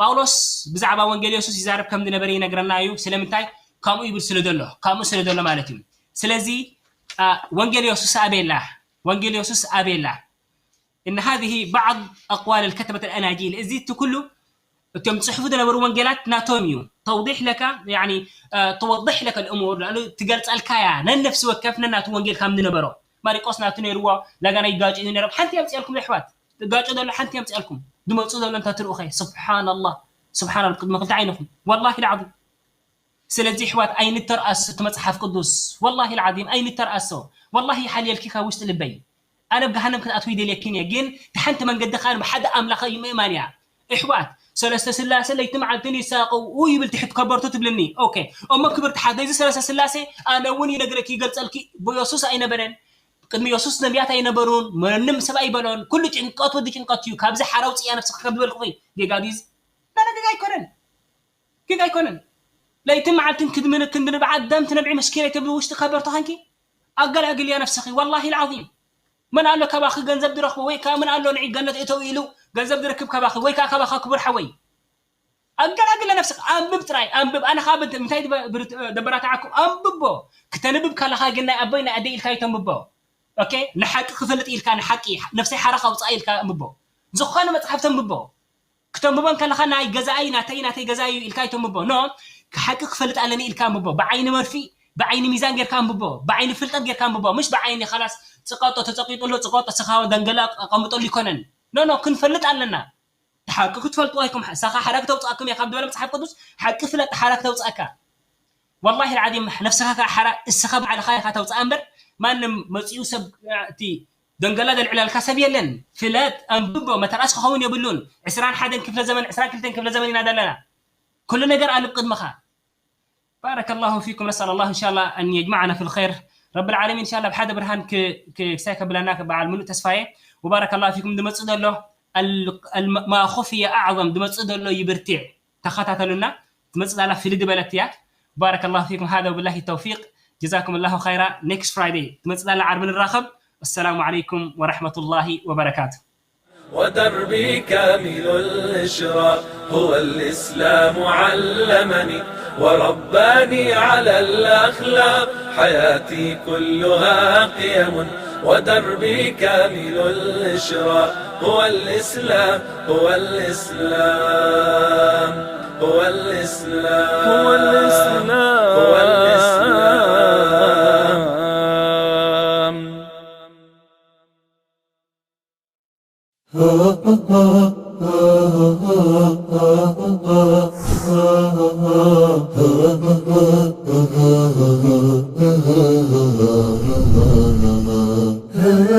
ጳውሎስ ብዛዕባ ወንጌል የሱስ ይዛረብ ከም ዝነበረ ይነግረና እዩ ስለምንታይ ከምኡ ይብል ስለ ዘሎ ከምኡ ስለ ዘሎ ማለት እዩ ስለዚ ወንጌል የሱስ ኣበላ ወንጌል የሱስ ኣበላ إن هذه بعض أقوال الكتبة الأناجيل። እዚ እቲ ኩሉ እቶም ጽሑፉ ዝነበሩ ወንጌላት ናቶም እዩ። توضيح لك، يعني، توضح لك الأمور، لأنه ትገልጸልካ እያ ነነፍሲ ወከፍ ነናቱ ወንጌል ከም ዝነበሮ። ማሪቆስ ናቱ ነይርዎ፣ ላጋና ይጋጭ እዩ ነይሮም። ሓንቲ የምጽኣልኩም ኣሕዋት፣ ትጋጭ ዘሎ ሓንቲ የምጽኣልኩም። ዝመጹ ዘሎ እንተ ትርእኹ፣ سبحان الله، سبحان الله، ቅድሚ ክልተ ዓይንኹም። والله العظيم። ስለዚ ኣሕዋት ኣይንተርኣሶ እቲ መጽሓፍ ቅዱስ። والله العظيم ኣይንተርኣሶ። والله ይሓልየልኪ ካብ ውሽጢ ልበይ። ኣነ ኣብ ገሃነም ክትኣትዊ ይደልየክን እየ፣ ግን እቲ ሓንቲ መንገዲ ከኣ ብሓደ ኣምላኽ እዩ ምእማን እያ። ኣሕዋት፣ ሰለስተ ስላሴ ለይቲ መዓልትን ይሳቐው ይብል ትሕቲ ከበርቱ ትብልኒ። ኦኬ፣ እሞ ክብርቲ ሓተይ፣ እዚ ሰለስተ ስላሴ ኣነ እውን ይነግረኪ፣ ይገልጸልኪ። ብየሱስ ኣይነበረን፣ ቅድሚ የሱስ ነቢያት ኣይነበሩን፣ ማንም ሰብ ኣይበሎን። ኩሉ ጭንቀት ወዲ ጭንቀት እዩ። ካብዚ ሓራ ውጽእያ ነብስኺ ከም ዝበልኩኺ፣ ጌጋ ድዩ እዚ? ላላ፣ ጌጋ ኣይኮነን። ጌጋ ኣይኮነን። ለይትን መዓልትን ክድምንክ እንድንብዓ ደም ትነብዒ መስኪነይ ትብሊ ውሽጢ ከበርቶ ኸንኪ ኣገላግልያ ነፍስኺ። ወላሂ ልዓዚም መን ኣሎ ካባኺ ገንዘብ ዝረኽቦ ወይ ከዓ መን ኣሎ ንዒ ገነት እተው ኢሉ ገንዘብ ዝረክብ ካባኺ ወይ ከዓ ካባኻ ክቡር ሓወይ? ኣገላግለ ነፍስኺ። ኣንብብ ጥራይ ኣንብብ። ኣነ ከዓ ምንታይ ደበራትዓኩም? ኣንብቦ። ክተንብብ ከለኻ ግን ናይ ኣቦይ ናይ ኣደይ ኢልካ ይተንብቦ። ኦኬ፣ ንሓቂ ክፈልጥ ኢልካ ንሓቂ ነፍሰይ ሓራ ካውፅኣ ኢልካ ኣንብቦ። ዝኾነ መፅሓፍ ተንብቦ። ክተንብቦ እንከለኻ ናይ ገዛኣይ ናተይ ናተይ ገዛይ እዩ ኢልካ ኣይተንብቦ። ኖ፣ ሓቂ ክፈልጥ ኣለኒ ኢልካ ኣንብቦ። ብዓይኒ መርፍእ፣ ብዓይኒ ሚዛን ጌርካ ኣንብቦ። ብዓይኒ ፍልጠት ጌርካ ኣንብቦ። ምሽ ብዓይኒ ኻላስ ፅቐጦ ተፀቂጡ ኣሎ፣ ፅቐጦ ስኻ ደንገላ ኣቐምጠሉ ኣይኮነን። ኖ ኖ፣ ክንፈልጥ ኣለና። ሓቂ ክትፈልጡ ኣይኩም። ሳኻ ሓራ ክተውፅኣኩም እያ ካብ ዝበለ መፅሓፍ ቅዱስ ሓቂ ፍለጥ ሓራ ክተውፅኣካ። ወላሂ ልዓዚም ነፍስኻ ከዓ ሓራ እስኻ ባዕልኻ ኢኻ ተውፅኣ እምበር ማንም መፂኡ ሰብ እቲ ደንገላ ዘልዕለልካ ሰብ የለን። ፍለጥ፣ ኣንብቦ፣ መተርኣስ ክኸውን የብሉን። ዕስራን ሓደን ክፍለ ዘመን፣ ዕስራን ክልተን ክፍለ ዘመን ኢና ዘለና። ኩሉ ነገር ኣልብ ቅድምኻ። ባረከ ላሁ ፊኩም። ነስኣል ላህ እንሻላ ኣን የጅማዓና ፊል ኸይር። ረብል ዓለሚን እንሻላ ብሓደ ብርሃን ክ- ክ- ክሳይ ከብለና በዓል ሙሉእ ተስፋዬ። ወባረከ ላሁ ፊኩም። ዝመፅእ ዘሎ ኣል- ኣል- ማ ኹፍየ ኣዕዘም ዝመፅእ ዘሎ ይብርትዕ። ተኸታተሉና። ትመፅእ ዛላ ፍልይ ዝበለት እያ። ባረከ ላሁ ፊኩም። ሃዛ ወብላሂ ተውፊቅ። ጀዛኩም ላሁ ኸይራ። ኔክስት ፍራይደይ ትመፅእ ዛላ ዓርቢ ንራኸብ። ወሰላሙ ዓለይኩም ወረሕመቱላሂ ወበረካቱ። ودربي كامل الإشراق هو الإسلام علمني ورباني على الأخلاق حياتي كلها قيم ودربي كامل الإشراق هو الإسلام هو الإسلام هو الإسلام هو الإسلام هو الإسلام